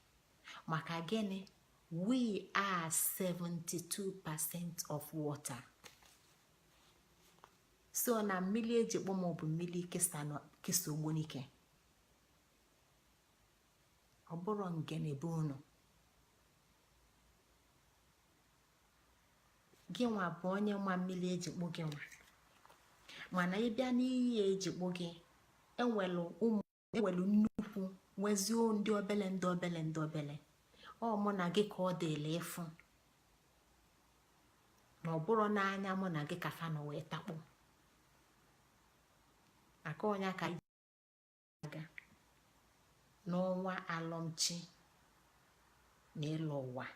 [SPEAKER 1] Maka gịnị? We are 72% of water. So na mmiri eji kpọ m bụ mmiri kesa Ogbunike, ọ bụrụ ngene be unu. Gị nwa bụ onye nwa mmiri eji kpụ gị nwa, mana ịbịa n'iyi eji kpụ gị, enwelu ụmụ, enwelu nnukwu, nwezie ndị obele, ndị obele, ndị obele. Ọ mụ na gị ka ọ dịla ịfụ na ọ bụrụ n'anya mụ na gị ka fa nọ wee takpụ maka ọnya ka aga n'ọnwa alọmchi na ịlọ ụwa,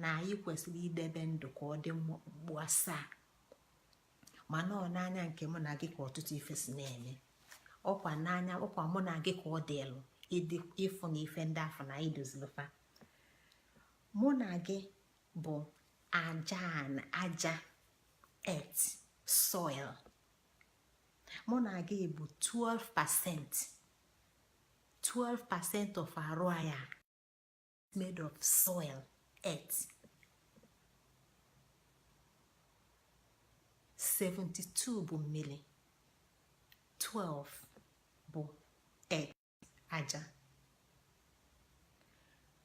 [SPEAKER 1] na anyị kwesịrị idebe ndụ ka ọ dị mkpu asaa. Mana ọ n'anya nke mụ na gị ka ọtụtụ ife si na-eme. Ọkwa n'anya, ọkwa mụ na gị ka ọ dịlụ ịdị ịfụ na ife ndị afọ na anyị dozilfa. Mụ na gị bụ aja, aja, earth, soil. Mụ na gị bụ 12%, 12% of arụ anyị made of soil, earth. 72 bụ mmiri, 12 bụ earth, aja.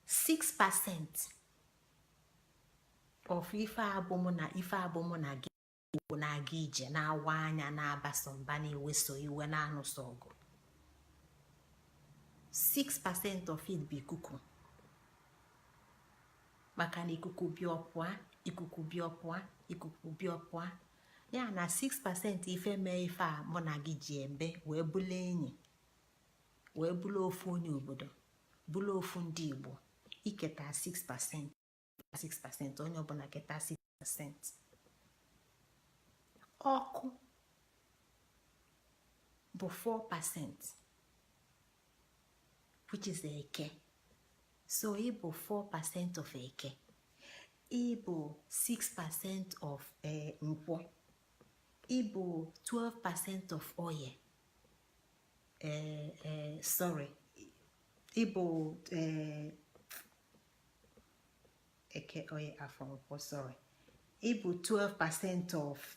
[SPEAKER 1] 6% of ife abụ mụ na ife abụ mụ na gị bụ na-aga ije, na-awa anya, na-abaso mba, na-eweso iwe, na-anụso ọgụ, 6% of it bụ ikuku. Maka na ikuku bịa ọpụa, ikuku bịa ọpụa, ikuku bịa ọpụa. Ya na 6% ife mee ife a mụ na gị ji ebe wee bụlụ enyi, wee bụlụ ofu onye obodo, bụlụ ofu ndị Igbo. Iketa 6%, 6%, onye ọbụla keta 6%. Ọkụ bụ 4%, which is eke. So ị bụ 4% of eke, ị bụ 6% of nkwọ, ị bụ 12% of oye, sorry, ị bụ eke, oye, afọ, nkwọ, sorry, ị bụ 12% of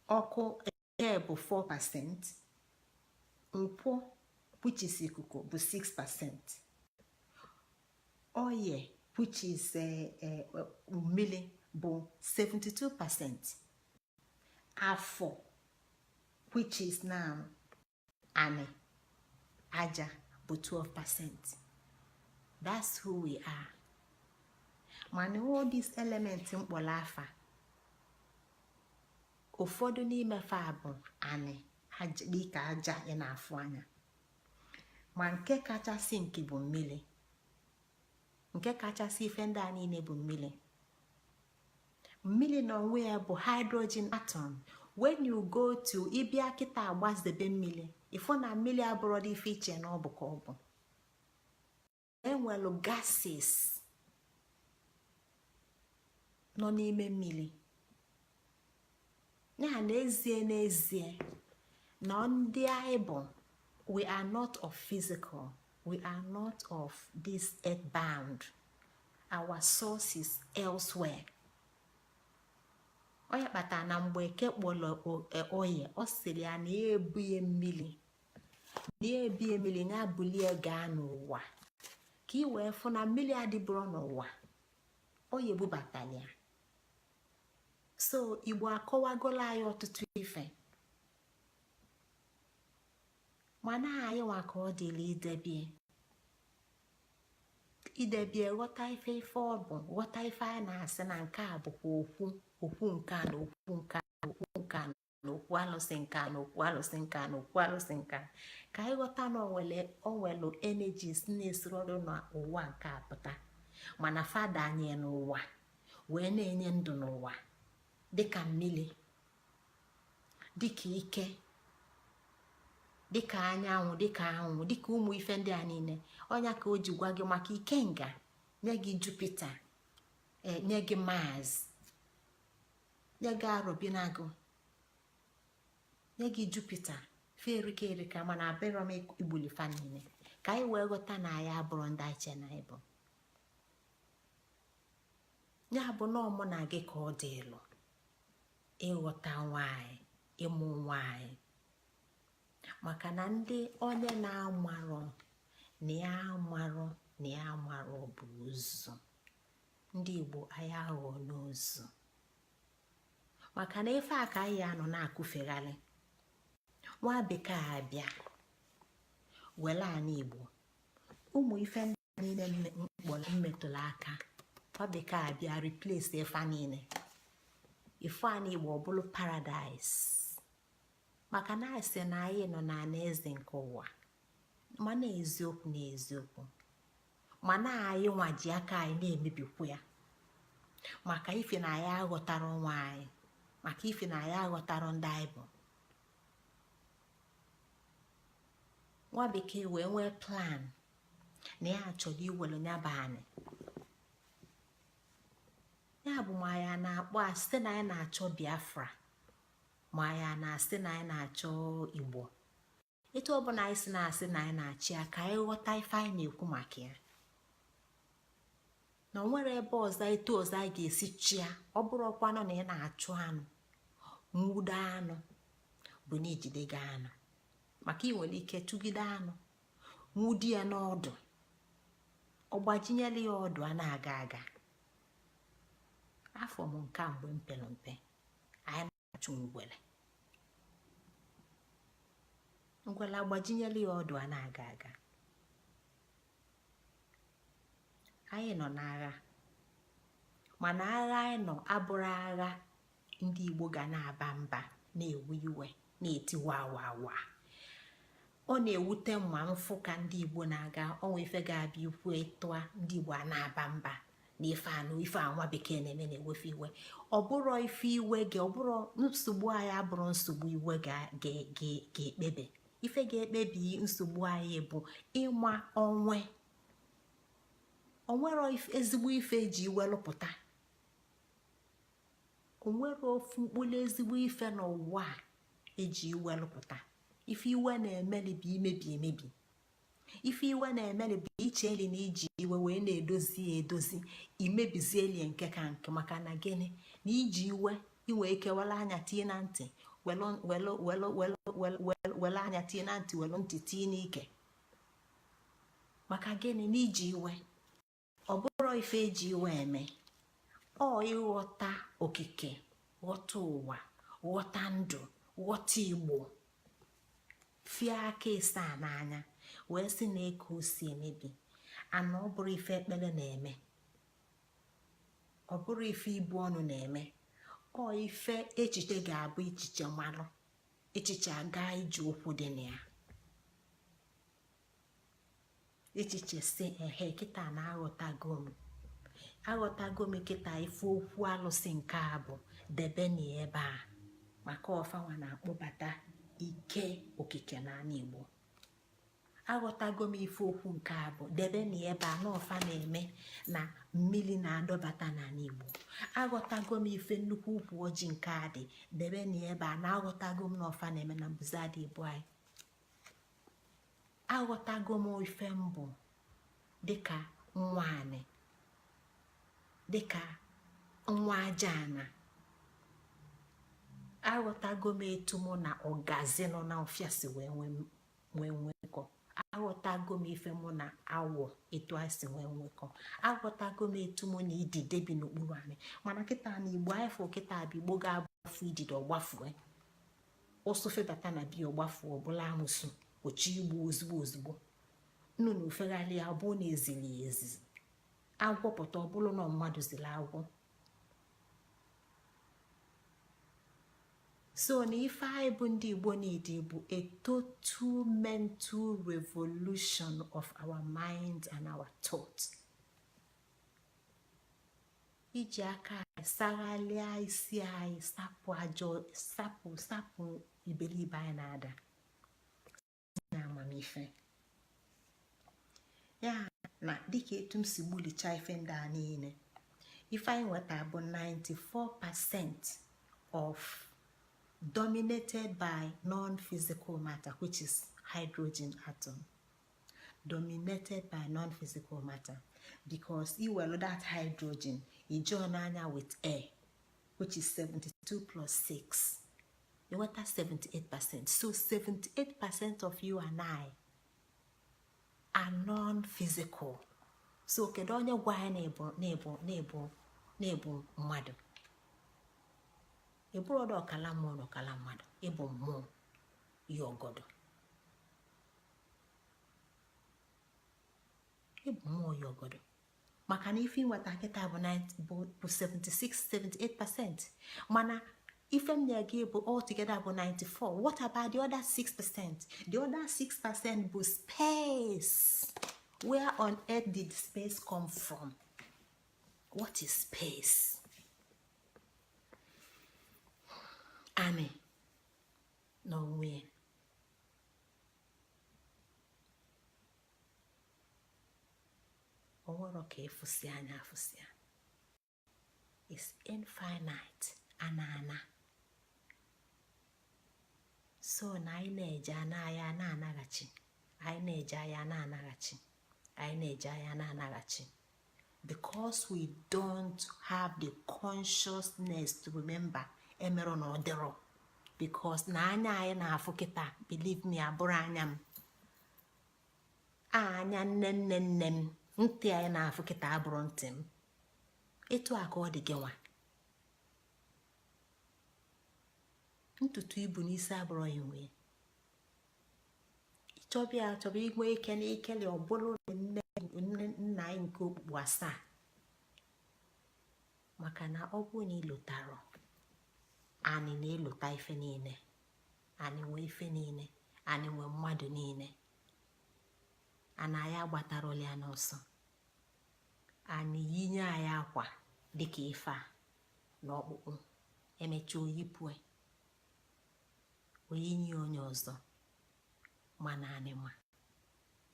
[SPEAKER 1] ọkụ. Eke bụ 4%, nkwọ, which is ikuku, bụ 6%, oye, which is mmiri, bụ 72%, afọ, which is now anị, aja, bụ 12%. That's who we are. Mana all these elements mkpọrọ afa, ụfọdụ n'ime fa bụ anị Dịka aja ị na-afụ anya, ma nke kachasị nke bụ mmiri. Nke kachasị ife ndị a niile bụ mmiri. Mmiri na onwe ya bụ hydrogen atom. When you go to ịbịa kịta agbazebe mmiri, ịfụ na mmiri abụrọdị ife iche na ọ bụ ka ọ bụ. Enwelu gases nọ n'ime mmiri ya. N'ezie, n'ezie na ndị anyị bụ, we are not of physical, we are not of this earth bound. Our source is elsewhere. Onye kpatara na mgbe eke kpọrọ oye, ọ sịrị ya na ya ebunye mmiri, na ya ebunye mmiri, ya bulie gaa n'ụwa, ka ị wee fụ na mmiri adịbụrụ n'ụwa oye bubatara ya. So Igbo akọwagola anyị ọtụtụ ife, mana anyị nwa ka ọ dịrị idebie idebie, ghọta ife ife ọ bụ, ghọta ife a na-asị na nke a bụkwa okwu okwu nke a na okwu nke a na okwu nke a na okwu alụsị nke a na okwu alụsị nke a na okwu alụsị nke a, ka anyị ghọta na onwelu energies na-esiri n'ụwa nke a pụta, mana fada anyị n'ụwa wee na-enye ndụ n'ụwa, dịka mmiri, dịka ike, dịka anyanwụ, dịka anwụ, dịka ụmụ ife ndị a niile. Ọnya ka o ji gwa gị maka ikenga, nye gị Jupiter, nye gị Mars, nye gị Arobinagụ, nye gị Jupiter. Ferika erika, mana abịrọ m igbulifa niile ka anyị wee ghọta na anyị abụrụ ndị anyị na ịbụ ya bụ na ọmụ na gị ka ọ dị ịlụ ịghọta nwanyị, ịmụ nwanyị, maka na ndị onye na-amarọ na ya amarọ na ya amarọ bụ ozu. Ndị Igbo, anyị aghọ n'ozu, maka na ife a ka anyị anọ na-akụfegharị. Nwa bekee abịa were ana Igbo, ụmụ ife ndị niile mmetụrụ aka, nwa bekee abịa replace ife niile. Ife ana Igbo ọ bụrụ paradise, maka na anyị sị na anyị nọ n'ala eze nke ụwa. Mana eziokwu na eziokwu, mana anyị nwa ji aka anyị na-emebikwu ya, maka ife na anyị aghọtara onwe anyị, maka ife na anyị aghọtara ndị anyị bụ. Nwa bekee wee nwee plan na ya chọrọ iwere nyaba anyị. Ya bụ, ma ya na-akpọ a site na anyị na-achọ Biafra, ma ya na-asị na anyị na-achọ Igbo, etu ọbụla anyị si na-asị na anyị na-achị ya, ka anyị ghọta ife anyị na-ekwu maka ya, na o nwere ebe ọzọ, etu ọzọ anyị ga-esi chịa. Ọ bụrụkwanụ na ị na-achụ anụ, nwudo anụ bụ na ijide gị anụ, maka ị nwere ike chụgide anụ, nwudi ya n'ọdụ, ọ gbajinyela ya ọdụ a na-aga aga. Afọ m nke a, mgbe m pere mpe, anyị na-achụ ngwele. Ngwele agbajinyela ya ọdụ a na-aga aga. Anyị nọ n'agha, mana agha anyị nọ abụrụ agha ndị Igbo ga na-aba mba, na-ewe iwe, na-eti wa wa wa. Ọ na-ewute mma mfụ ka ndị Igbo na-aga ọnwa ife ga-abịa ikwu ịtụa ndị Igbo a na-aba mba na ife anụ ife a nwa bekee na-eme na-ewefe iwe. Ọ bụrụ ife iwe gị, ọ bụrụ nsogbu anyị, abụrụ nsogbu iwe ga-ekpebi. Ife ga-ekpebi nsogbu anyị bụ ịma onwe. Onwero ezigbo ife eji iwe lụpụta. Onwere ofu mkpụrụ ezigbo ife n'ụwa a eji iwe lụpụta. Ife iwe na-emeli bụ imebi emebi. Ife iwe na-emeli bụ iche eli na iji iwe wee na-edozi ya edozi, imebizie elie nke ka nke. Maka na gịnị? Na iji iwe inwe ike were anya tinye na ntị, were anya tinye na ntị, were ntị tinye n'ike. Maka gịnị? Na iji iwe, ọ bụrụ ife eji iwe eme, ọ ịghọta okike, ghọta ụwa, ghọta ndụ, ghọta Igbo, fie aka ịsa n'anya wee sị na eko si emebi ana. Ọ bụrụ ife ekpere na-eme, ọ bụrụ ife ibu ọnụ na-eme, ọ ife echiche ga-abụ echiche malụ. Echiche aga ije okwu dị na ya. Echiche si ehe kịta na aghọtago m, aghọtago m kịta ife okwu alụsị nke a bụ, debe na ebe a, maka ọfanwa na-akpọbata ike okike n'ala Igbo. Aghọtago m ife okwu nke a bụ, debe na ebe a, na ọfa na-eme na mmiri na-adọbata n'ala Igbo. Aghọtago m ife nnukwu ukwu ọjị nke a dị, debe na ebe a, na aghọtago m na ọfa na-eme na mbuze adị ebu anyị. Aghọtago m ife mbụ dịka nwa anị, dịka nwa aja ana. Aghọtago m etu mụ na ọgazi nọ na ọfịa si wee nwee nwekọ. Aghọtago m ife mụ na awọ etu anyị si nwee nwekọ. Aghọtago m etu mụ na idide bi n'okpuru anyị. Mana kịta na Igbo anyị fụ kịta bụ Igbo ga-agbafu idide ọgbafue, ụsụ febata na bia ọgbafu, ọbụla amụsụ ochi igbo ozugbo ozugbo, nnụnụ ofegharị ya bụ na ezili ya ezizi, agwọ pụta ọbụlụ na mmadụ ziri agwọ. So na ife anyị bụ ndị Igbo need bụ a total mental revolution of our mind and our thought. Iji aka anyị saghalịa isi anyị, sapụ ajọ, sapụ sapụ iberibe anyị na-ada na amamife ya. Na dịka etu m si gbulichaa ife ndị a niile, ife anyị nweta bụ 94% of dominated by non-physical matter, which is hydrogen atom, dominated by non-physical matter, because iwelu that hydrogen ijoin n'anya with air, which is 72 plus 6, inweta 78%. So 78% of you and I are non-physical. So kedu onye gwa anyị na-ebu na-ebu mmadụ? Ịbụrọdụ ọkala mmụọ na ọkala mmadụ, ịbụ mmụọ ya ọgọdọ, ịbụ mmụọ ya ọgọdọ, maka na ife ịnweta kịta bụ 76 78%, mana ife m nye gị bụ altogether bụ 94. What about the other 6%? The other 6% bụ space. Where on earth did space come from? What is space? Anị n'onwe ya onwero ka ịfụsị anya afụsị ya is infinite, ana ana. So na anyị na-eje ana anyị na-anaghachi, anyị na-eje anyị na-anaghachi, anyị na-eje anyị na-anaghachi, because we don't have the consciousness to remember. Emerụ na ọ dịrọ, because na anya anyị na-afụ kịta, believe me, abụrụ anya m, anya nne nne nne m. Ntị anyị na-afụ kịta abụrụ ntị m. Etu a ka ọ dị gị nwa. Ntutu ibu n'isi abụrụ ya nwee ịchọbịa achọba inwe ike na ikele ọ bụrụ nne nna anyị nke okpukpu asaa, maka na ọ bụrụ na ịlụtarọ anyị na-elota ife niile, anyị nwee ife niile, anyị nwee mmadụ niile, ana anyị agbatarọla ya n'ọsọ. Anyị yinye anyị akwa dịka ife a na ọkpụkpụ, emechaa oyipue oyinye onye ọzọ, mana anyị ma.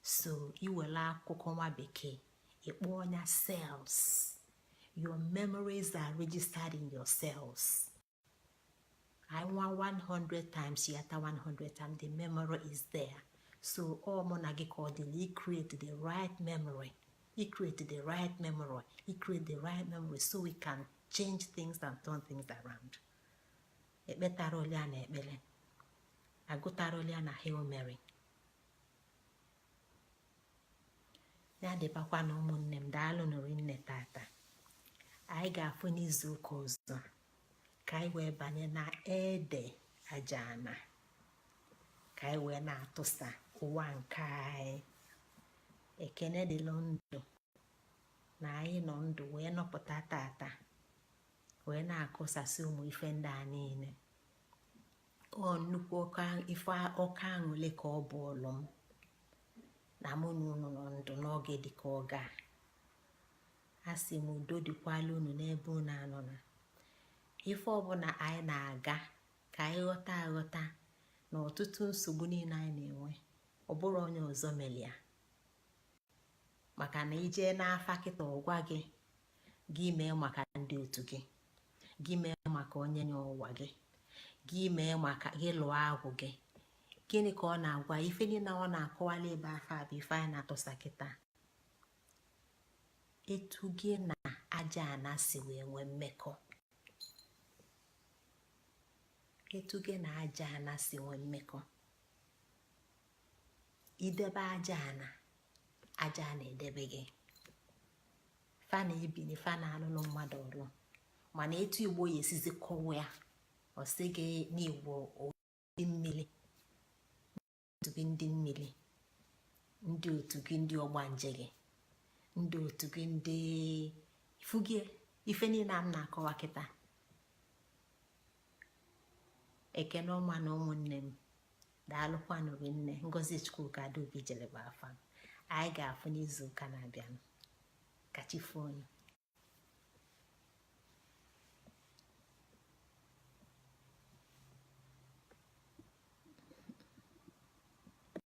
[SPEAKER 1] So iwere akụkọ nwa bekee ịkpọ ọnya cells. Your memories are registered in your cells. I want 100 times yata 100 times, the memory is there. So ọ mụ na gị ka ọ dịla i create the right memory, i create the right memory, i create the right memory, so we can change things and turn things around. Ekpetara ole a na ekpere, agụtara ole a na Hail Mary. Ya dịbakwa na ụmụnne m, daalụ nụrụ nne tata. Anyị ga-afụ n'izu ụka ọzọ ka anyị wee banye na ede aja ana, ka anyị wee na-atụsa ụwa nke anyị. Ekene dịlụ ndụ na anyị nọ ndụ wee nọpụta tata wee na-akụsasị ụmụ ife ndị a niile. Ọ nnukwu ife ọka aṅụle ka ọ bụ ọlụ m na mụ na unu nọ ndụ n'oge dịka oge a. Asị m udo dịkwala unu n'ebe unu anọ na ife ọbụla anyị na-aga, ka anyị ghọta aghọta na ọtụtụ nsogbu niile anyị na-enwe, ọ bụrụ onye ọzọ melia. Maka na ijee n'afa kịta, ọgwa gị gị mee maka ndị otu gị, gị mee maka onye nye ụwa gị, gị mee maka gị lụọ agwụ gị. Gịnị ka ọ na-agwa? Ife niile ọ na-akọwala ebe afọ a bụ ife anyị na-atụsa kịta: etu gị na aja ana si wee nwee mmekọ, etu gị na aja ana si nwee mmekọ. Idebe aja ana, aja ana edebe gị. Fa na-ebini, fa na-alụlụ mmadụ ọlụ. Mana etu Igbo ya esizi kọwa ya, ọ sị gị n'Igbo ndị mmiri, otu gị ndị mmiri, ndị otu gị ndị ọgbanje gị, ndị otu gị ndị ifugie. Ife niile m na-akọwa kịta. Ekene ọma na ụmụnne m, daalụkwanụ nne. Ngozi Chukwuka Adaobi jelebe afa. Anyị ga-afụ n'izu ụka na-abịanụ. Ka chi foonu.